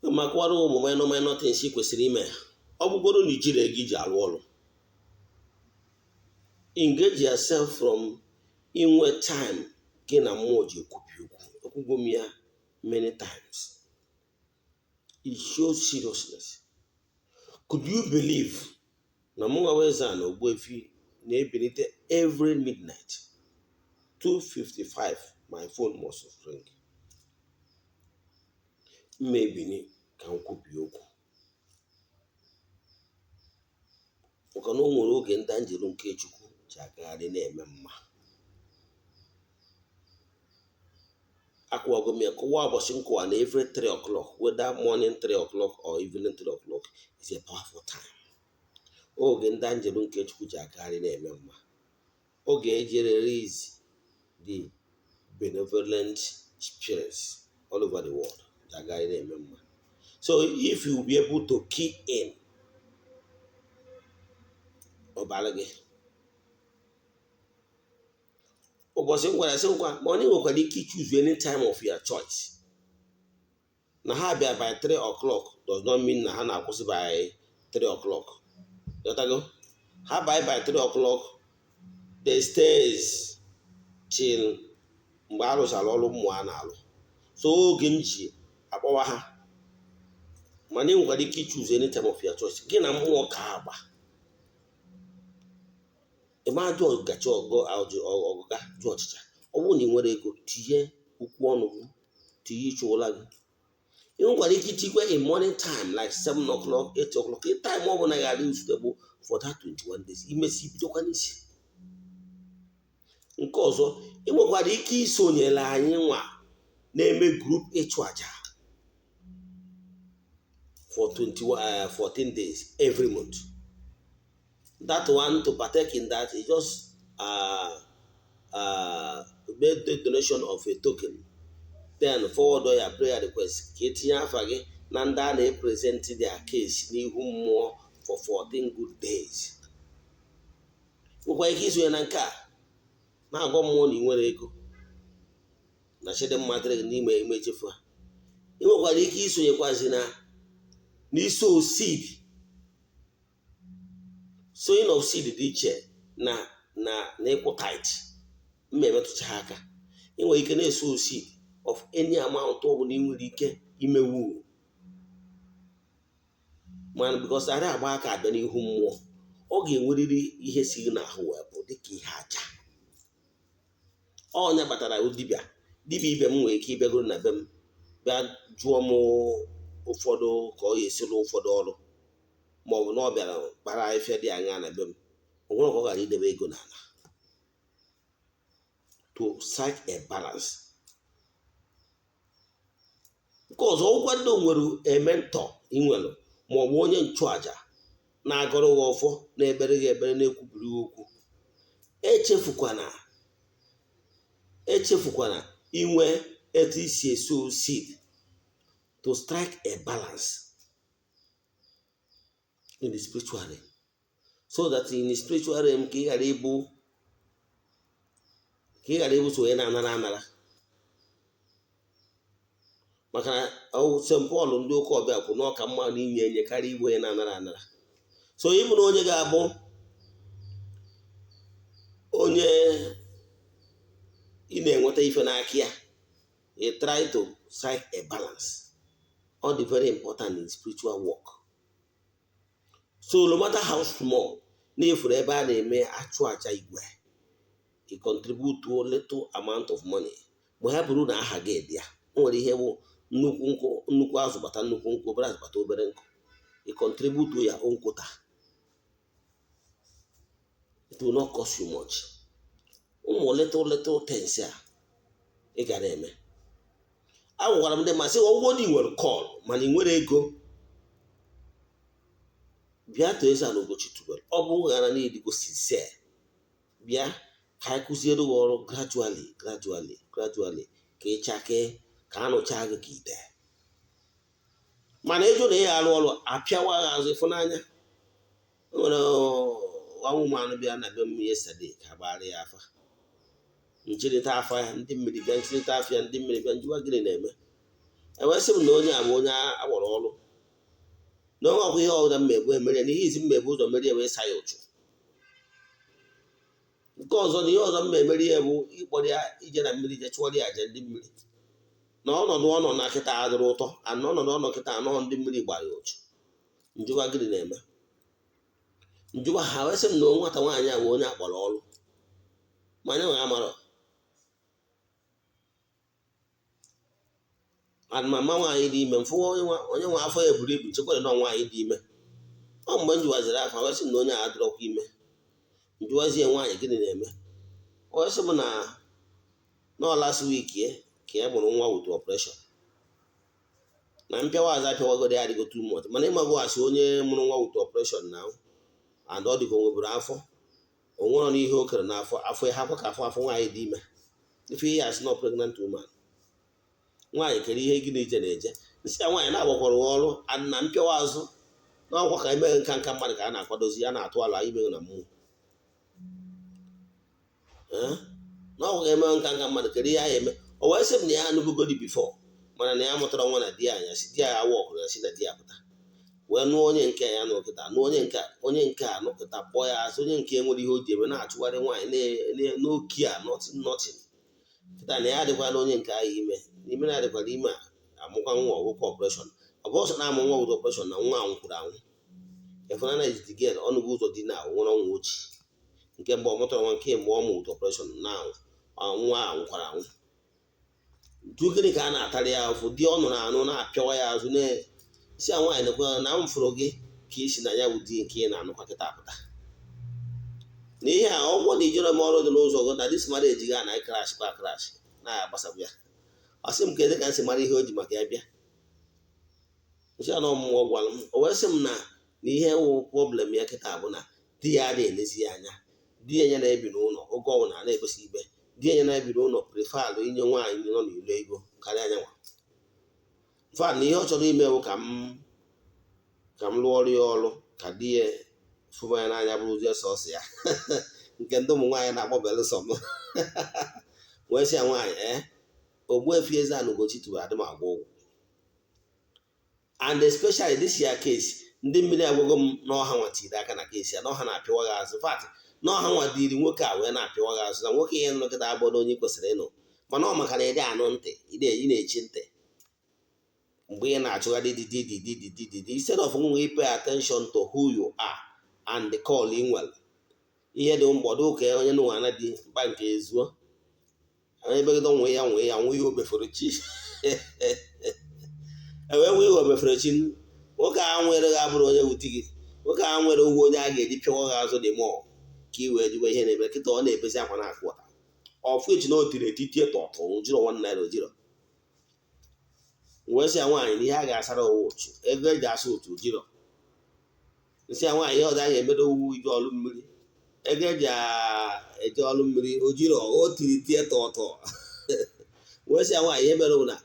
Makwara ụmụ minor minor things ị kwesịrị ime. Ọ bụgoro na ijiri ego iji arụ ọrụ, engage yourself from inwe time gị na mmụọ ji ekwubi okwu. Ekwugo m ya many times. It shows seriousness. Could you believe na mụnwa Eze-Ana Ogbuefi na-ebilite every midnight, 2:55, my phone must ring. M ebini ka m kwubie okwu, maka na o nwere oge ndị anjelu nke Chukwu ji agagharị na-eme mma. Akwụwago m ya kụwa ụbọchị nkụwa na every 3 o'clock, whether morning 3 o'clock or evening 3 o'clock, is a powerful time, oge ndị anjelu nke Chukwu ji agagharị na-eme mma, oge eji release the benevolent spirits all over the world ji agagharị na-eme mma. So if you be able to key in, ọbara gị ụbọchị m gwara sị nkwa, ma onye nwekwara ike choose any time of your choice. Na ha bịa by 3 o'clock does not mean na ha na-akwụsị by 3 o'clock. Ghọtago? Ha by 3 o'clock, they stays till mgbe a rụchara ọrụ mmụọ a na-alụ. So oge m ji akpọwa ha, mana ị nwekwara ike choose any time of your choice, gị na mmụọ ka agba ịma ajụ ọgachi ọgụga jụ ọchịcha. Ọ bụrụ na ị nwere ego, tinye okwu ọnụ gị, tinye ịchụ ụla gị. Ị nwekwara ike itikwe in morning time like 7 o'clock, 8 o'clock, time ọ bụla ghara suitable for that 21 days. Imesi bidokwa n'isi. Nke ọzọ, ị nwekwara ike isonyere anyị nwa na-eme group ịchụ aja for 21 14 days every month. That one, to partake in that is just make the donation of a token, then forward your prayer request ka etinye afa gị na ndị a na-epresent their case n'ihu mmụọ for 14 good days. Nwekwa ike isonye na nke a na-agwa mmụọ na ị nwere ego na chidimma dịrị gị n'ime ime echefu ha. Ị nwekwara ike isonyekwazi na n'isow seed. Sowing of seed dị iche na ịkwụ tithe. Mma emetụcha ha aka. Ị nwere ike na-esow seed of any amount ọ bụla ị nwere ike imewu, mana because ara agba aka abịa n'ihu mmụọ, ọ ga-enwerịrị ihe si gị n'ahụ wee pụ dịka ihe aja. Ọnya kpatara dibịa dibịa ibe m nwere ike ịbịagoro na be m bịa jụọ m ụfọdụ ka ọ ga-esi rụọ ụfọdụ ọrụ, ma ọ bụ na ọ bịara kpara afịfịa dị anya na be m, o nwere ka ọ ghara idebe ego n'ala to strike a balance. Nke ọzọ, ụkwado nwere a mentor ị nwere, ma ọ bụ onye nchụaja na-agọrọ gị ọfọ, na-ekpere gị ekpere, na-ekwupụrụ gị okwu, echefukwana inwe etu isi eso seed to strike a balance in the spiritual realm, so that in the spiritual realm ka ị ghara ịbụ so onye na-anara anara. Maka na St. Paul ndị ụka ọbịa kwụ na ọka mma na inye enye karịa ịbụ onye na-anara anara. So ịbụ na onye ga-abụ onye ị na-enweta ife n'aka ya, you try to strike a balance. All the very important in spiritual work. So no matter how small na-efuru ebe a na-eme achụ aja igwe, you contribute to little amount of money, ma ha bụrụ na aha gị dị ya. O nwere ihe bụ nnukwu nkụ, nnukwu azụ bata nnukwu nkụ, obere azụ bata obere nkụ. You contribute to your own quota, it will not cost you much. Ụmụ little little things a ị ga na-eme. Agwakwara m ndị ma sị, ọgwụgwọ na ị nwere call mana ị nwere ego, bịa too Eze-Ana Ugochi tubelu. Ọ bụ ghara na ịdịgo sincere, bịa ka anyị kụziere gị ọrụ gradually, gradually, gradually, ka Ka ị chakee, ka anụcha gị ka ite. Mana ịjụ na ị arụ ọrụ, apịawa gị azụ ịfụnanya. O nwere nwa woman bịa na be m yesterday ka agbara ya afa. Nchịrịta afa ya, ndị mmiri bịa. Nchịrịta afa ya, ndị mmiri bịa. Njụwa gịnị na-eme, ewee sị m na onye a bụ onye agbara ọrụ, na onwe ọkwa ihe ọbụla mmegbu emere na ihe izi mmegbu ụzọ mere ya wee sa ya ụchụ. Nke ọzọ, na ihe ọzọ mma emere ya bụ ịkpọrọ ya ije na mmiri, je chụọrọ ya aja ndị mmiri, na ọnọdụ ọ nọ na kịta adịrị ụtọ, ana ọnọdụ ọ nọ kịta anọ, ndị mmiri gbara ya ụchụ. Njụwa gịnị na-eme, njụwa ha, wee sị m na nwata nwaanyị a bụ onye akpọrọ ọrụ, ma anya nwe amarọ and mama nwaanyị dị ime. Mfụ onye nwe afọ ya buru ibu, nchekwara na nwaanyị dị ime. Ọ mgbe m jụwaziri afọ, wee sị m na onye a adịrọkwa ime. Njụwazie nwaanyị gịnị na-eme, o wee sị m na nọ last week ka ya mụrụ nwa with operation, na mpịawa azụ apịawagoro ya adịgo too much. Mana ịmago asị onye mụrụ nwa with operation na and ọ dịka o nweburu afọ, o nwere n'ihe o kere n'afọ, afọ ya hapụ ka afọ afọ nwaanyị dị ime. Ife ihe asị na pregnant woman, nwaanyị kere ihe gị na ije na-eje nsị ya nwaanyị na-agbakwara ọrụ na mpịawa azụ n'ọkwa ka emeghe nka nka mmadụ ka a na-akwadozi ya na-atụ ala imeghe na mmụọ n'ọkwa ka emeghe nka nka mmadụ kere ihe ahụ eme. O wee sị m na ya anụbugodi before, mana na ya mụtara nwa na di ya anya si di ya awa ọkụrụ ya si na di ya pụta wee nụọ onye nke ya nụkịta, nụọ onye nke onye nke a nụkịta, kpọọ ya azụ. Onye nke nwere ihe o ji eme na-achụgharị nwaanyị n'oki a, nothing nothing. Kịta na ya adịkwala onye nke ahụ ime, n'ime na adịkwala ime a amụkwa nwa ọgwụkwa operation. Ọ bụ ọsọ na-amụ nwa with operation na nwa anwụkwuru anwụ. Efuna is the girl ọnụgụ ụzọ dị na nwere ọnwụ ochi nke mgbe ọ mụtara nwa nke mgbe ọ mụ with operation na nwa a nwụkwara anwụ. Jụ gịnị ka a na-atarị ya afụ di ọ nụrụ anụ na-apịawa ya azụ na-esi a nwaanyị nekwa na m fụrụ gị ka isi na ya bụ di nke ị na-anụkwa kịta apụta na ihe a ọgwụ na ijere m ọrụ dị n'ụzọ gị na this marriage ga na crash kwa crash na-agbasabụ ya. Ọ sị m kedu ka m si mara ihe o ji maka ya bịa nsị a na ọmụmụ gwara m. O wee sị m na na ihe wụ problem ya kịta bụ na di ya adịghị elezi ya anya. Di ya na-ebi n'ụlọ oge ọbụla na-egosi ikpe di ya na-ebi n'ụlọ prefer inye nwaanyị nọ n'ilo ego karịa anyanwa fa na ihe ọ chọrọ ime bụ ka m lụọrọ ya ọrụ ka di ya fụba ya n'anya, bụrụzie sọsọ ya nke ndị ụmụ nwaanyị na-akpọ belụsọ m. Wee sị ya nwaanyị, ee, Ogbuefi Eze-Ana Ugochi tụrụ adị m agwọ ọgwụ, and especially this year case, ndị mmiri agwago m n'ọha nwa tiri aka na case ya, n'ọha na-apịwa gị azụ fat, n'ọha nwa dịrị nwoke a wee na-apịwa gị azụ, na nwoke ihe nọkịta abụọ onye kwesịrị ịnụ, mana ọ maka na ịdị anụ ntị ị na-echi ntị mgbe ị na-achụgharị di di di di di di di di instead of nwe pay attention to who you are and the call ị nwere. Ihe dị mkpọdo ụka onye nụnwa na di mkpa nke ezuo onye begide nwe ya nwe ya nwe ihe obefere chi ewee nwe ihe obefere chi. Nwoke a nwere gị abụrụ onye wuti gị, nwoke a nwere ụgwọ onye a ga-eji pịawa gị azụ dị mọọ ka ị wee jiwe ihe na-eme kịta. Ọ na-ebezi akwa na-akụ ụta ọfụ echi na o tiri etiti tọtụ jiro ₦1 ojiro. Wee sị ya nwaanyị na ihe a ga-asara owu ụchụ, ego eji asa otu jiro. Nsị ya nwaanyị, ihe ọzọ a ga-emedo owu ije ọlụ mmiri, ego eji eje ọlụ mmiri ojiro. O tiri tie tọtọ. Wee sị ya nwaanyị, ihe mere na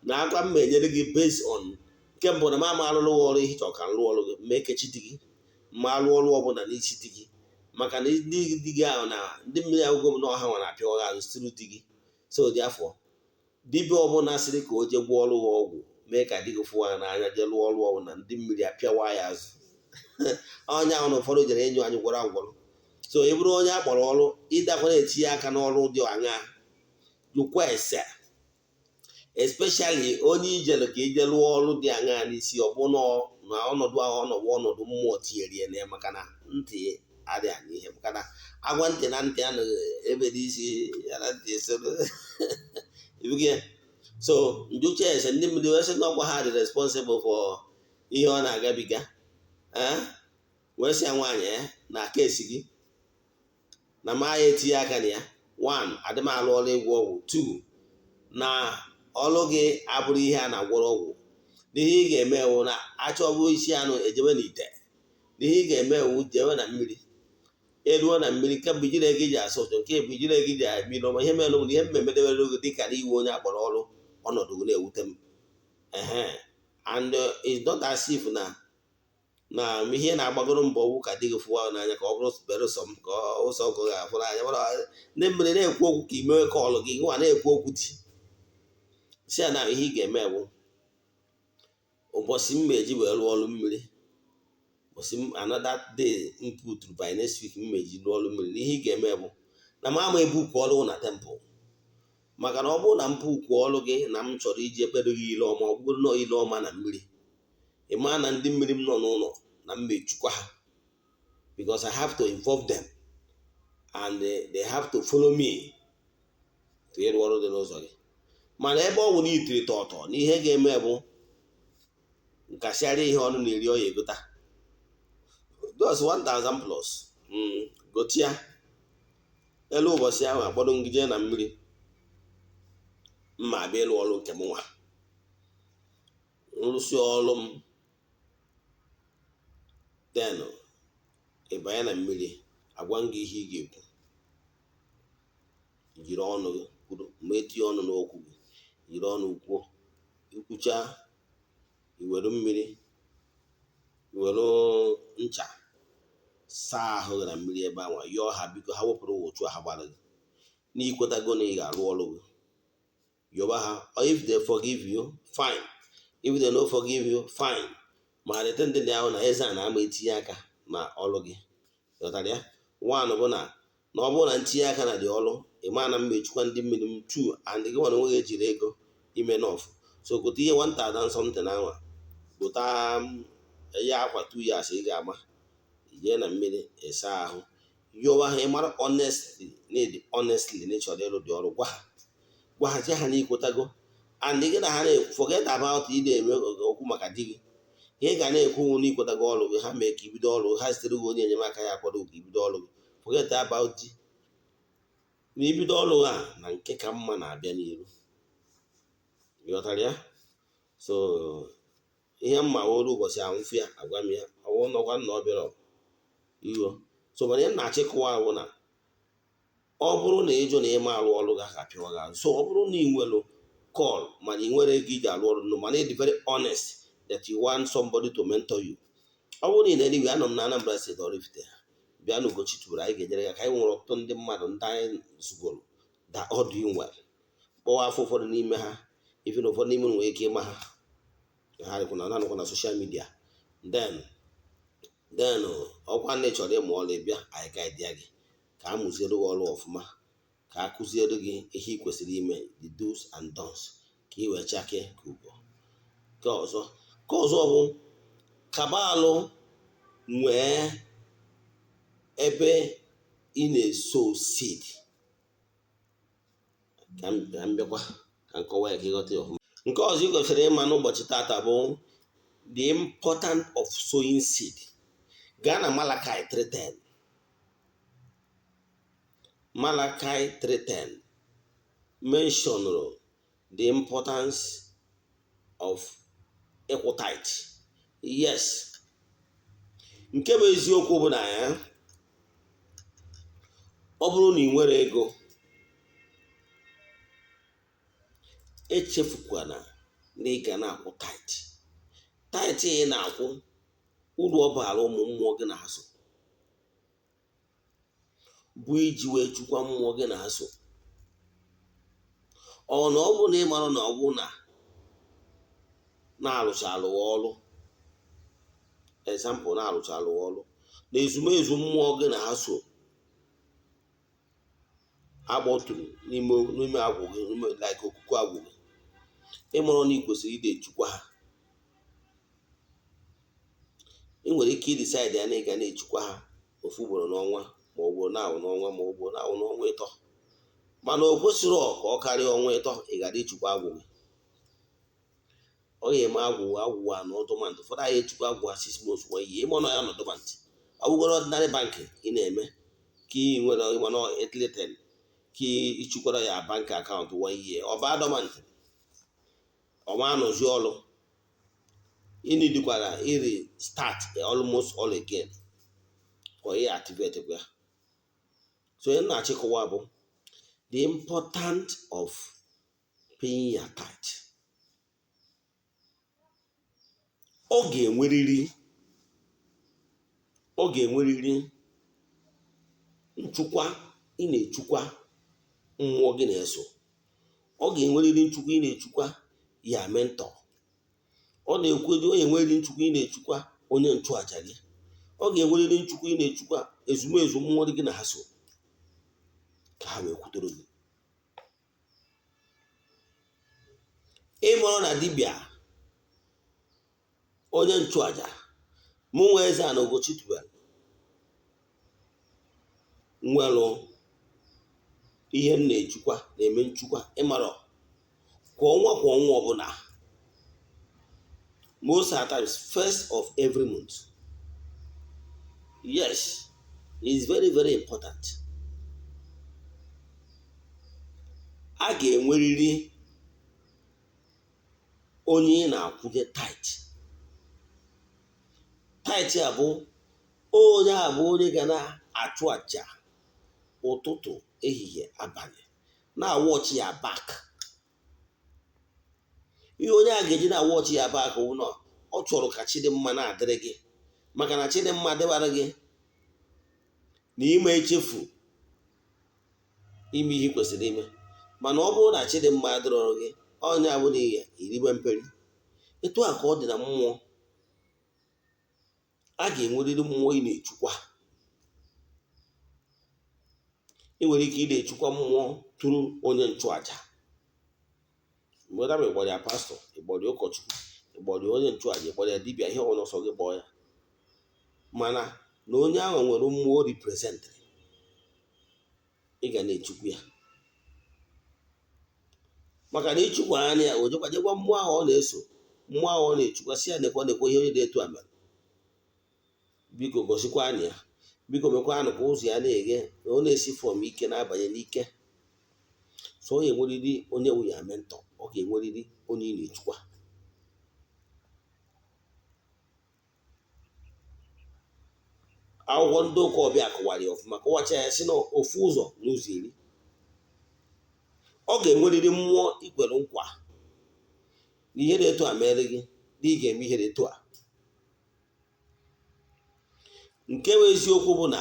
na akwa m enyere gị based on nke mbụ na m ama arụrụ ọrụ ihe chọrọ ka m rụọ ọrụ gị ma ekechi di gị ma alụ ọrụ ọbụla n'isi di gị, maka na ndị di gị ahụ na ndị mmiri agụgụ m na ọha nwa na-apịa gị azụ siri di gị. So dị afọ dibịa ọbụla sịrị ka o jee gwọọ ọrụ ya ọgwụ mee ka di gị fụwa ya n'anya, jee lụọ ọrụ ọbụla, ndị mmiri apịawa ya azụ. Onye ahụ na ụfọdụ jere ịnyụ anyị gwọrọ agwọrọ. So ị bụrụ onye a kpọrọ ọrụ, ịdakwana etinye aka n'ọrụ dị aṅaa, jụkwa ese, especially onye ijelu ka ije lụọ ọrụ dị aṅaa n'isi, ọ bụ na ọnọdụ ahụ ọnọdụ ọnọdụ mmụọ tinyere ya na ya, maka na ntị adịghị anụ ihe, maka na agwa ntị na ntị anọghị ebe dị isi ya na ntị esoro. So njụcha ese ndị mmiri wee sị na ọkwa ha dị responsible for ihe ọ na-agabiga. Wee sị ya nwaanyị na case gị na ma ya etinye aka na ya. One, adị m alụ ọrụ ịgwọ ọgwụ. Two, na ọrụ gị abụrụ ihe a na-agwọrọ ọgwụ. N'ihe ị ga-eme wụ na achọbụ isi anụ ejebe n'ite, n'ihe ị ga-eme wụ jewe na mmiri. Eruo na mmiri, nke bụ ijiri ego iji asa ụtụ, nke bụ ijiri ego iji abịa ọma. Ihe mere bụ ihe mmemme debere oge dịka na iwe onye akpọrọ ọrụ, ọnọdụ gị na-ewute m. Ehe, and it's not as if na ihe na-agbagoro mbọ wụ ka di gị fụwa n'anya, ka ọ bụrụ belụsọ m ka ụsọ ọgụ ga-afụ n'anya. Mana ndị mmiri na-ekwu okwu ka imewe call gị nwa na-ekwu okwu di si ya na ihe ị ga-eme bụ ụbọchị m eji wee rụọ ọrụ mmiri, ụbọchị m another day m puturu by next week m eji rụọ ọrụ mmiri, na ihe ị ga-eme bụ na m ama ebuku ọrụ na temple, maka na ọ bụrụ na m buku ọrụ gị na m chọrọ iji ekpere gị ile ọma, ọ bụrụ na ile ọma na mmiri, ị maa na ndị mmiri m nọ n'ụlọ na m echukwa ha, because I have to involve them and they have to follow me to ịrụ ọrụ dị n'ụzọ gị. Mana ebe ọ bụ na itiri tọtọ na ihe ga-eme bụ nkasịarịa ihe ọnụ na-eri ọya egota just 1000 plus gotia elu. Ụbọchị ahụ akpọrọ ngije na mmiri mma abịa ịrụ ọrụ nke m nwa, nrụsị ọrụ m, then ị banye na mmiri, agwa m gị ihe ị ga-ekwu, jiri ọnụ gị kwuru ma etinye ọnụ n'okwu gị, jiri ọnụ kwuo. Ikwucha, iwere mmiri, iwere ncha saa ahụ gị na mmiri ebe ahụ, yọọ ha biko ha wepụrụ ụchụ ha gbara gị n'ikwetago na ị ga-arụ ọrụ gị. Yọba ha, if they forgive you, fine. If they no forgive you, fine. Ma leta ndị dị ahụ na eze a na-ama etinye aka na ọrụ gị. Ghọtara ya? One bụ na ọ bụrụ na ntinye aka na dị ọrụ, ị ma na mmechukwa ndị mmiri m. Two, and gị nwere onwe gị ejiri ego ime nọfụ, so gote ihe 1000 something anwa, gota ya akwa 2 years ị ga-ama jee na mmiri ịsa ahụ, yọwa ha. Ịmara honestly need, honestly na ịchọrọ ịrụ dị ọrụ, gwa ha, gwa ha, je ha na ikwetago, and gị na ha na-ekwu, forget about ị na-eme okwu maka di gị. Ihe ga na-ekwu na ikwetago ọrụ gị, ha mee ka ibido ọrụ, ha zitere gị onye enyemaka ya akwado ka ibido ọrụ gị. Forget about di na ibido ọrụ ha na nke ka mma na-abịa n'iru. Ịghọtara ya? So ihe mma wolu ụbọchị ahụ mfụ ya, agwa m ya, ọwụ nọkwa nna ọ bịara iwo. So mana ihe m na-achịkọwa bụ na ọ bụrụ na ịjụ na ịma arụ ọrụ gị, ga-apịawa gị azụ. So ọ bụrụ na ị nwere call mana ị nwere ego iji arụ ọrụ, mana ị dị very honest that you want somebody to mentor you, ọ bụrụ na ị na-enigwe, anọ m na Anambra State, Oraifite, bịa na Ugochi tubelu, anyị ga-enyere ya ka anyị nwere ọtụtụ ndị mmadụ ndị anyị zugoro that all doing well. Kpọwa afọ ụfọdụ n'ime ha, ife na ụfọdụ n'ime nwere ike ịma ha, ha dịkwa na nanụkwa na social media. Then ọkwa na ị chọrọ ịmụ ọrụ, ịbịa, anyị guide gị ka a mụziere gị ọrụ ọfụma, ka a kụziere gị ihe ị kwesịrị ime, the do's and don'ts, ka ị wee chakee ka ugo. Nke ọzọ bụ kabalụ nwee ebe ị na-eso seed. Ka m bịakwa ka m kọwaa ya ka ịghọta ya ọfụma. Nke ọzọ ị kwesịrị ịma n'ụbọchị tata bụ the importance of sowing seed. Gaa na Malachi 3:10. Malachi 3:10 mentioned the importance of ịkwụ tithe. Yes, nke bụ eziokwu bụ na ya ọ bụrụ na ị nwere ego, echefukwana na ị ga na-akwụ tithe. Tithe ị na-akwụ, uru ọ bara ụmụ mmụọ gị na ha so bụ iji wee chukwa mmụọ gị na ha so. Ọ na ọ bụ na ị mara na ọ bụ na na-arụchalụ ọrụ, example, na-arụchalụ ọrụ na ezumezu mmụọ gị na ha so agbọtụrụ n'ime agwụ gị, like okuku agwụ gị, ịmụrụ na ị kwesịrị ide echukwa ha. Ị nwere ike idecide ya na ị ga na-echukwa ha ofu ugboro n'ọnwa, ma ọ bụ na-awụ n'ọnwa, ma ọ bụ na-awụ n'ọnwa ịtọ, mana o kwesịrị ka ọ karịa ọnwa ịtọ ị gara ichukwa agwụ gị. Ọ ga-eme agwụ agwụ a na dormant. Ụfọdụ anyị echukwa agwụ ha 6 months, one year, ịma nọ ya nọ dormant. Ọ bụgoro ordinary bank ị na-eme ka ị nwere mana etleten ka ịchụkwara ya bank account one year, ọ baa dormant, ọ ma anọzi ọrụ, ịnidikwara iri start almost all again ka ị activate kwa ya. So ihe m na-achịkọwa bụ the important of paying your tithe. Ọ ga-enwerịrị ọ ga-enwerịrị nchukwa ị na-echukwa mmụọ gị na-eso. Ọ ga-enwerịrị nchukwa ị na-echukwa ya mentor. Ọ na-ekwu ọ ga-enwerịrị nchukwa ị na-echukwa onye nchụaja gị. Ọ ga-enwerịrị nchukwa ị na-echukwa ezumezu mmụọ gị na ha so ka ha wee kwutoro gị. Ị mụrụ na dibịa onye nchụaja mụ nwa Eze-Ana Ugochi tubelu nwelụ ihe m na-echukwa na-eme nchukwa ịmarọ kwa ọnwa kwa ọnwa ọbụla, most at times first of every month. Yes, it's very very important. A ga-enwerịrị onye ị na-akwụnye tithe. Tithe a bụ onye a bụ onye ga na-achụ aja ụtụtụ, ehihie, abalị, na-awatch ya back. Ihe onye a ga-eji na-awatch ya back bụ na ọ chọrọ ka Chidimma na-adịrị gị, maka na Chidimma dịbara gị na ime echefu ime ihe ị kwesịrị ime. Mana ọ bụrụ na Chidimma adịrọrọ gị, onye abụla ihe iribe mperi. Etu a ka ọ dị na mmụọ. A ga-enwerịrị mmụọ ị na-echukwa. Ị nwere ike ị na-echukwa mmụọ tụrụ onye nchụaja, mgbe ị kpọrọ ya pastọ, ị kpọrọ ya ụkọchukwu, ị kpọrọ ya onye nchụaja, ị kpọrọ ya dibịa, ihe ọbụla ọsọ gị kpọọ ya, mana na onye ahụ nwere mmụọ representịrị, ị ga na-echukwu ya. Maka na ịchukwa anya ya, o jekwa jekwa mmụọ ahụ ọ na-eso, mmụọ ahụ ọ na-echukwa, sị ya nekwa nekwa ihe onye dị etu a mere, biko gosikwa anya ya, biko mekwa anụ ka ụzọ ya na-eghe, na ọ na-esi from ike na-abanye n'ike. So ọ ga-enwerịrị onye wụ ya mentor, ọ ga-enwerịrị onye ị na-echukwa. Akwụkwọ ndị ụka ọbịa kọwara ya ọfụma, kọwacha ya sị na ofu ụzọ n'ụzọ iri. Ọ ga-enwerịrị mmụọ ikwere nkwa na ihe dị etu a mere gị, na ị ga-eme ihe dị etu a. Nke bụ eziokwu bụ na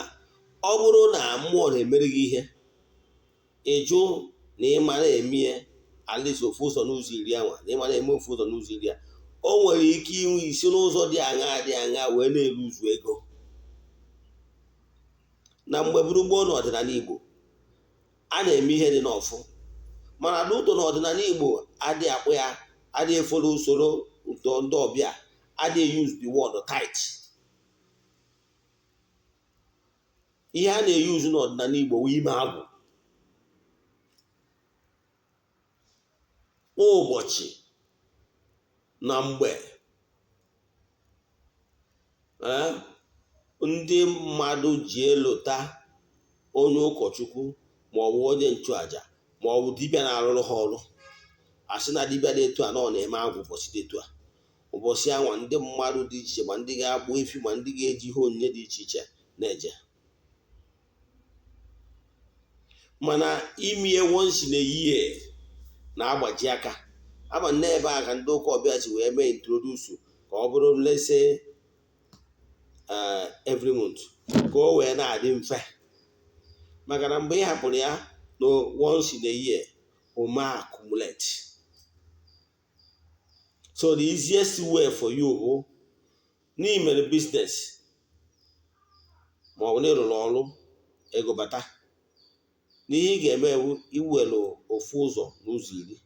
ọ bụrụ na mmụọ na-emere gị ihe, ị jụ na ị ma na-eme ya at least ofu ụzọ n'ụzọ iri anwa, na ị ma na-eme ofu ụzọ n'ụzọ iri a, o nwere ike inwe isi n'ụzọ dị aṅaa dị aṅaa wee na-eru uzu ego. Na mgbe buru gboo n'ọdịnala Igbo, a na-eme ihe dị n'ọfụ, mana n'ụtọ n'ọdịnala Igbo adịghị akpụ ya, adịghị efolo usoro ndị ọbịa, adịghị use the word tithe. Ihe a na-eyuzu n'ọdịnala Igbo wụ ime agwụ. Ụbọchị na mgbe ndị mmadụ ji elota onye ụkọchukwu maọbụ onye nchụaja maọbụ dibịa na-arụrụ ha ọrụ, asị na dibịa dị etu a na ọ na-eme agwụ ụbọchị dị etu a. Ụbọchị anwa ndị mmadụ dị iche iche, ma ndị ga-agbu efi, ma ndị ga-eji ihe onyinye dị iche iche na-eje. Mana imie once in a year na-agbaji aka. Ama nne ebe a ka ndị ụka ọbịa si wee mee introduce ka ọ bụrụ lese every month, ka o wee na-adị mfe. Maka na mgbe ị hapụrụ ya na once in a year, o ma accumulate. So the easiest way for you bụ n'imere business ma ọ bụ na ịrụrụ ọrụ ego bata, n'ihe ị ga-eme bụ iwere ofu ụzọ n'ụzọ iri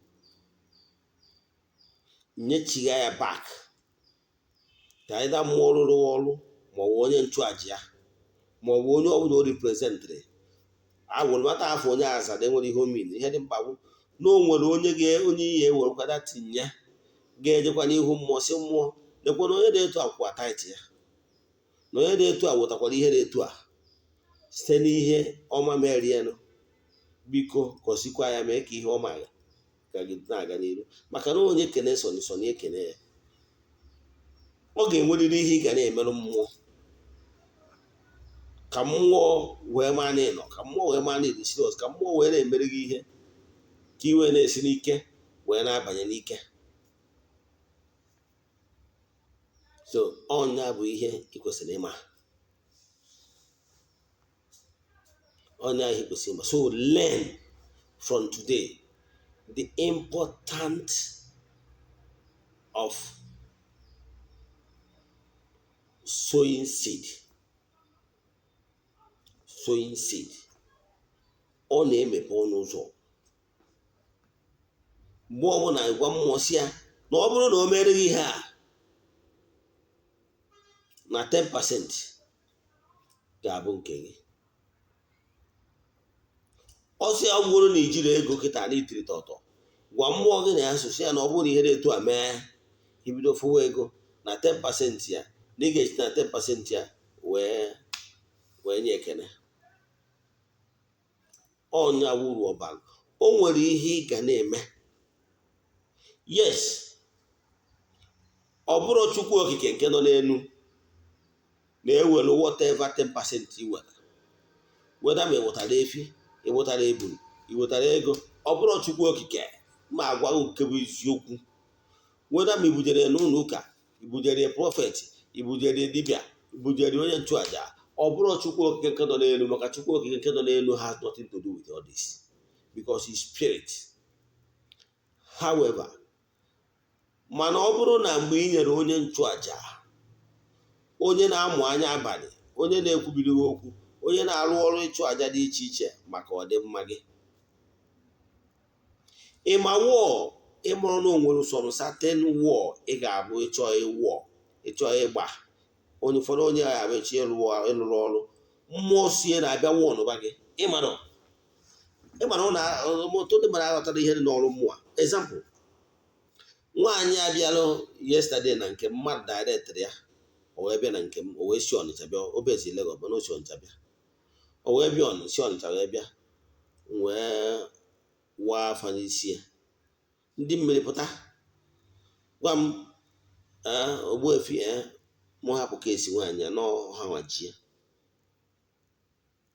nyechigha ya back ka ịda mmụọ rụrụ ọrụ ma ọ bụ onye nchụaja ya ma ọ bụ onye ọbụla o representịrị agwụrụmata afọ onye aza na enwere ihe omini. Ihe dị mkpa bụ na o nwere onye onye ihe ewerekwada tinye ga-ejekwa n'ihu mmụọ si mmụọ lekwa na onye dị etu a kwụkwa tithe ya, na onye dị etu a wetakwara ihe dị etu a site n'ihe ọma merienụ, biko gọzikwa ya, mee ka ihe ọma ka gị na-aga n'iru. Maka na onye kene sọni sọni ekene ya, ọ ga-enwerịrị ihe ị ga na-emerụ mmụọ. Ka mmụọ wee maa na ịnọ, ka mmụọ wee maa na ịdị serious, ka mmụọ wee na-emere gị ihe, ka iwe na-esi n'ike wee na-abanye n'ike. So ọnya bụ ihe ị kwesịrị ịma, ọnya ihe kwesịrị ịma. So learn from today the importance of sowing seed. Sowing seed ọ na-emepe ọnụ ụzọ. Mgbe ọbụla gwa mmụọ si ya na ọ bụrụ na o mere gị ihe a na 10% ga-abụ nke gị. Ọsọ ya gwụrụ na ijiri ego kịta na itiri tọtọ, gwa mmụọ gị na ya sosi ya na ọ bụrụ na ihe dị etu a mee, ibido fụwa ego na 10% ya, na ị ga-esi na 10% ya wee nye ekene. Ọnya wuru ọbara. O nwere ihe ị ga na-eme. Yes, ọ bụrụ Chukwu Okike nke nọ n'elu na-ewelu whatever 10% i wetara, weda ma ị wetara efi, ị wetara ebulu, ị wetara ego, ọ bụrụ Chukwu Okike ma agwa nke bụ eziokwu. Weda ma i bujere n'ụlọ ụka, i bujere prophet, i bujere dibịa, i bujere onye nchụaja, ọ bụrụ Chukwu Okike nke nọ n'elu, maka Chukwu Okike nke nọ n'elu has nothing to do with all this because he's spirit. However, mana ọ bụrụ na mgbe ị nyere onye nchụaja, onye na-amụ anya abalị, onye na-ekwubiri gị okwu, onye na-arụ ọrụ ịchụ aja dị iche iche maka ọdịmma gị, ịma wọọ ịmụrụ na onwere some certain wọọ ị ga-abụ ịchọ ịwọ, ịchọ ịgba onye ụfọdụ, onye ga-abụ ịchọ ịlụrụ ọrụ mmụọ sie na-abịa wọọ n'ụba gị. Ịmara na ọtụtụ ndị mmadụ aghọtara ihe dị n'ọrụ mmụọ. Example, nwaanyị abịalụ yesterday na nke mmadụ directịrị ya, o wee bịa na nke m, o wee si Ọnịcha bịa, o bezi Lagos mana o si Ọnịcha bịa, o wee bịa si Ọnịcha wee bịa, wee waa afa n'isi ya. Ndị mmiri pụta gwa m Ogbuefi mụ hapụ ka esi nwaanyị ya n'ọha nwajie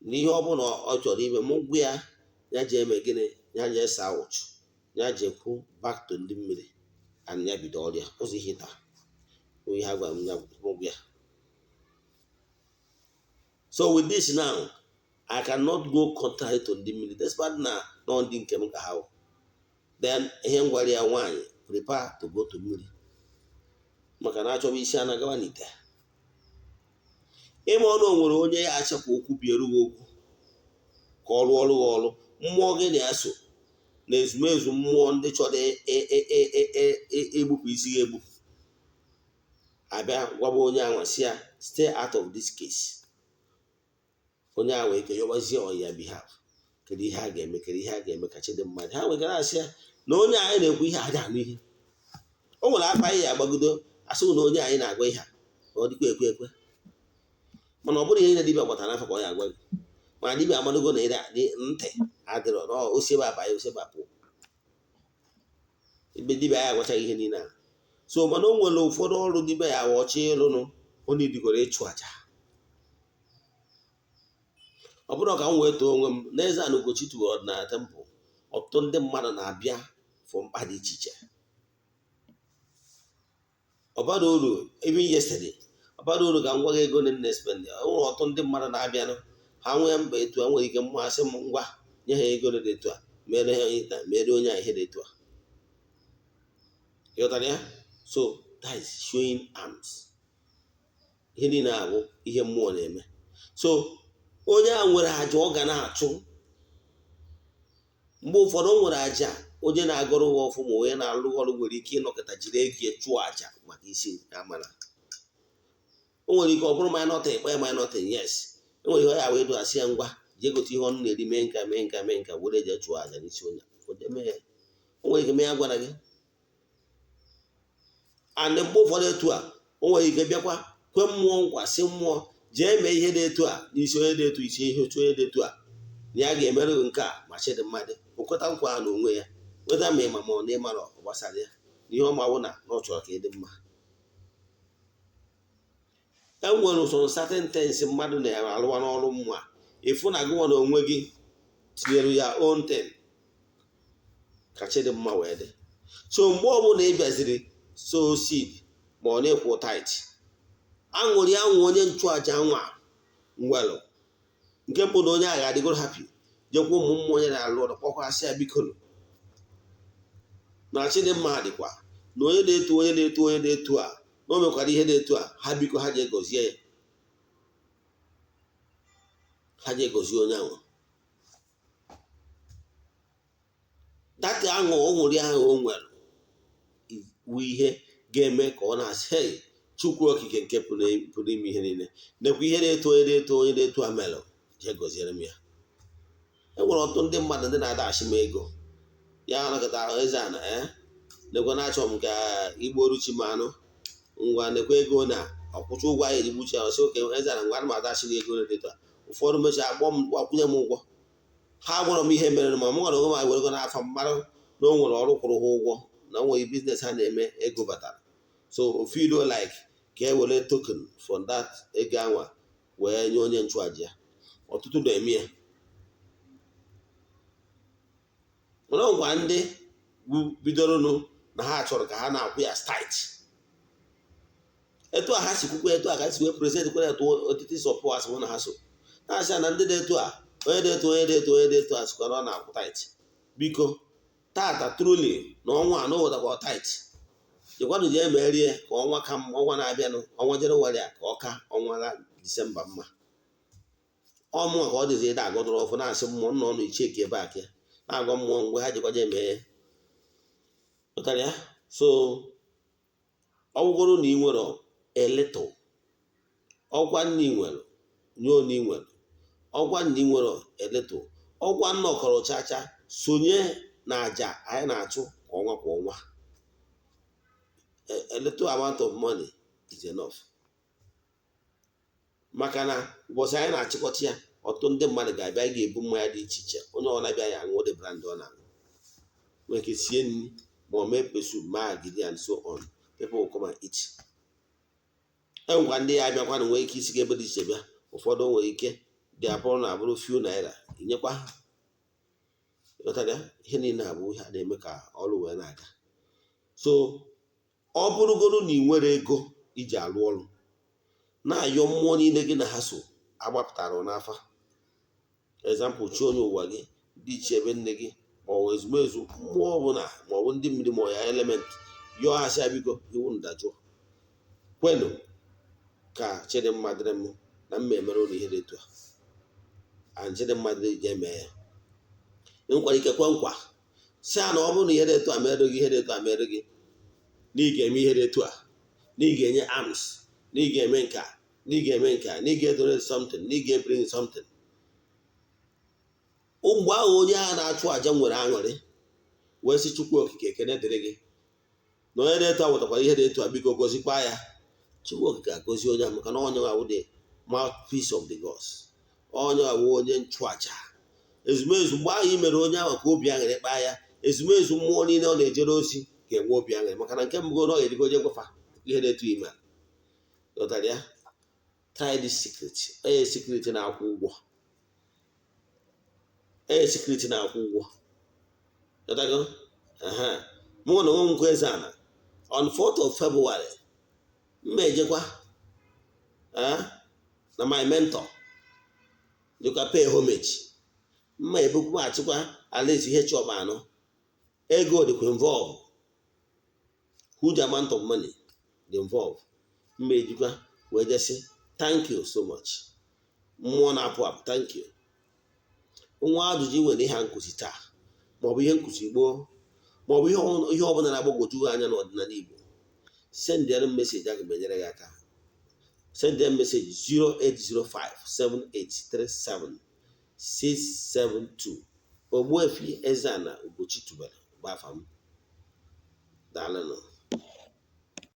n'ihe ọ bụla ọ chọrọ ime, mụ gwa ya ya jee eme gịnị, ya jee saa ụchụ, ya jee kwu back to ndị mmiri and ya bido ọrịa ụzọ ihe taa ihe a gwara m ya gwa ya. So with this now, I cannot go contrary to ndị mmiri despite na nọ ndị nke m ka ha wụ. Then ihe m gwara ya, nwaanyị, prepare to go to mmiri, maka na achọba isi anagawa n'ite. Ịma ọnụ o nwere onye ya achakwa okwu bieru gị okwu ka ọ rụọ ọrụ gị ọrụ mmụọ gị na-eso na ezumezu mmụọ ndị chọrọ egbupụ isi gị egbupụ, abịa gwaba onye anwa si ya stay out of this case. Onye ahụ ike yọbazie on your behalf, kedu ihe a ga-eme, kedu ihe a ga-eme ka chi dị mmadụ. Ha nwegara asị ya na onye anyị na-ekwu ihe aja anụ ihe o nwere afa anyị ya agbagodo asị na onye anyị na-agwa ihe a na ọ dịkwa ekwe ekwe, mana ọ bụrụ ihe niile dibịa gwatara n'afọ ka ọ ya agwa gị, mana dibịa amadogo na ntị adịrọ na osiebe abanye osiebe apụ ebe dibịa ya agwachaghị ihe niile a. So mana o nwere ụfọdụ ọrụ dibịa ya ọchị ịlụnụ, onye digoro ịchụ aja. Ọ bụrụ ka m wee too onwe m n'eze na Ugochi tubelu ọdịnala temple, ọtụtụ ndị mmadụ na-abịa fụ mkpa dị iche iche. Ọbara uru even yesterday, ọbara uru ka m gwa gị ego na spend. Nwere ọtụtụ ndị mmadụ na-abịanụ, ha nwee mba etu a nwere ike mmasị m ngwa nye ha ego dị etu a, mere ha onye mere onye a ihe dị etu a, ịghọtara ya? So that is showing arms. Ihe niile abụ ihe mmụọ na-eme. So onye a nwere aja ọ ga na-achụ. Mgbe ụfọdụ o nwere aja onye na-agọrọ ha ọfụ ma onye na-alụ ọrụ nwere ike ịnọkọta jiri ego chụọ aja maka isi amara. O nwere ike ọ bụrụ minor thing, kpee minor thing, yes, e nwere ihe ọ ya wee do asị ya ngwa jee gote ihe ọnụ na-eri, mee nka mee nka mee nka, were jee chụọ aja n'isi onye o nwere ike mee ya gwara gị. And mgbe ụfọdụ etu a o nwere ike bịakwa kwe mmụọ nkwa sị mmụọ jee mee ihe dị etu a n'isi onye dị etu isi ihe otu onye dị etu a na ya ga-emerụ gị nke a ma chidị mmadụ o kweta nkwa ahụ n'onwe ya, weda ma ịma ma ọ na ịmara ọ gbasara ya, ihe ọ mawụ na ọ chọrọ ka ị dị mma. Enwere some certain things mmadụ na-arụwa n'ọrụ mmụọ a, ịfụ na gị nwa na onwe gị tinyere ya own thing ka Chidimma wee dị. So mgbe ọbụla ị bịaziri sow seed ma ọ na-ekwu tithe, aṅụrị anwụ onye nchụaja nwa nwelụ nke mbụ na onye agha adịgoro happy, jekwa ụmụ mmụọ onye na-alụ ọrụ kpọkwasị ya, biko na Chidimma dịkwa na onye na-etu, onye na-etu, onye na-etu a, na o mekwara ihe na-etu a, ha biko, ha ji egozie ya, ha ji egozie onye ahụ. That aṅụ ọṅụrị ahụ o nwere wu ihe ga-eme ka ọ na-asị, "Hey, Chukwu Okike nke pụrụ ime ihe niile, nekwa ihe na-eto, onye na-eto, onye na-eto a melụ, jee gọziere m ya." E nwere ọtụtụ ndị mmadụ ndị na-adachi m ego ya anakọta eze ana ee nekwa na-achọ m ka igboru chi m anụ, ngwa nekwa ego na ọkwụcha ụgwọ anyị erigbuchi ya. Ọsị oke eze ana, ngwa, ana m adachi gị ego na-eto a. Ụfọdụ mechaa akpọ m, akwụnye m ụgwọ. Ha gwara m ihe mere, ma m nwere onwe m werego n'afọ m mara na o nwere ọrụ kwụrụ ha ụgwọ, na o nwere business ha na-eme, ego batara. So feel like ka e were token from that ego anwa wee nye onye nchụaja ya. Ọtụtụ na-eme ya, mana ngwa ndị bidoronu na ha chọrọ ka ha na-akwụ ya tithe etu a ha si kwukwa, etu a ka si wee present kwere etu otiti sọpụ asị na ha so na-asị na ndị na-etu a, onye na-etu, onye na-etu, onye na-etu a sịkwa na ọ na-akwụ tithe. Biko, tata truly na ọnwa a na o wetakwa tithe, jekwanụ jee merie ka ọnwa ka ọnwa na-abịanụ, ọnwa Jenụwarị a, ka ọ ka ọnwa Disemba mma. Ọmụnwa ka ọ dịzi ịda agọdọrọ ọfụ na-asị mmụọ nna ọnụ ichie ka ebe a ka na-agwa mmụọ mgbe ha jikwa jee mee pụtara ya. So ọ bụgoro na ị nwere a little, ọgwa nna ị nwere nye onye ị nwere, ọgwa nna ị nwere a little, ọgwa nna ọkọrọ chacha, sonye na àjà anyị na-achụ kwa ọnwa kwa ọnwa. A little amount of money is enough, maka na ụbọchị anyị na-achịkọta ya, ọtụtụ ndị mmadụ ga-abịa, anyị ga-ebu mmanya dị iche iche. Onye ọ na-abịa ya aṅụ dị brand ọ na-aṅụ, nwere ike sie nri ma ọ mee pepper soup, ma agidi and so on. People will come and eat. Enwekwa ndị ya abịakwa na nwee ike isi ebe dị iche bịa. Ụfọdụ nwere ike dị abụrụ na abụrụ few naira inyekwa ha. Ịghọtara ya? Ihe niile abụ ihe a na-eme ka ọrụ wee na-aga. So ọ bụrụgoro na ị nwere ego iji alụ ọrụ, na-ayọ mmụọ niile gị na ha so agbapụtara n'afa, example, chi onye ụwa gị, ndị ichie ebe nne gị, ma ọ bụ ezumezu mmụọ ọbụla, ma ọ bụ ndị mmiri, ma ọ ya element, yọọ ha sị ya, biko, iwu ndajụọ, kwenụ ka Chidimma dịrị m na mma emere ụlọ ihe dị etu a, and Chidimma dịrị je mee ya. Ị nwekwara ike kwe nkwa si a na ọ bụrụ na ihe dị etu a mere gị, ihe dị etu a mere gị, na ị ga-eme ihe dị etu a, na ị ga-enye alms, na ị ga-eme nka, na ị ga-eme nka, na ị ga-edonate something, na ị ga-ebring something. Mgbe ahụ onye ahụ na-achụ àjà nwere aṅụrị wee sị, "Chukwu Okike, ekene dịrị gị na onye dị etu a wetakwara ihe dị etu a, biko gozikwa ya." Chukwu Okike agozi onye ahụ, maka na onye ahụ the mouthpiece of the gods, onye ahụ onye nchụàjà ezumezu. Mgbe ahụ i mere onye ahụ ka obi aṅụrị kpaa ya, ezumezu mmụọ niile ọ na-ejere ozi ga-enwe obi aṅụrị, maka na nke mbụ na ọ ga-edigo onye gwafa ihe dị etu ime ghọtara ya. Try this secret. Onye secret na-akwụ ụgwọ, onye secret na-akwụ ụgwọ. Ghọtago? Mụ na onwe m nkwa eze ana on 4th of February mma ejekwa na my mentor dịkwa pay homage, mma ebukwa achịkwa alaeze ihe chọba anọ. Ego dịkwa involve, huge amount of money dị involve. Mma ejikwa wee jesị, "Thank you so much, mmụọ na-apụ apụ, thank you." Nwa ajụjụ ị nwere ihe a nkụzi taa, maọbụ ihe nkụzi gboo, maọbụ ihe ọbụla na-agbagwoju gị anya n'ọdịnala Igbo, sendịara m message, aga m enyere gị aka. Send them message 08057837672. Ogbuefi Eze-Ana Ugochi tubelu bụ afa m. Daalụnụ.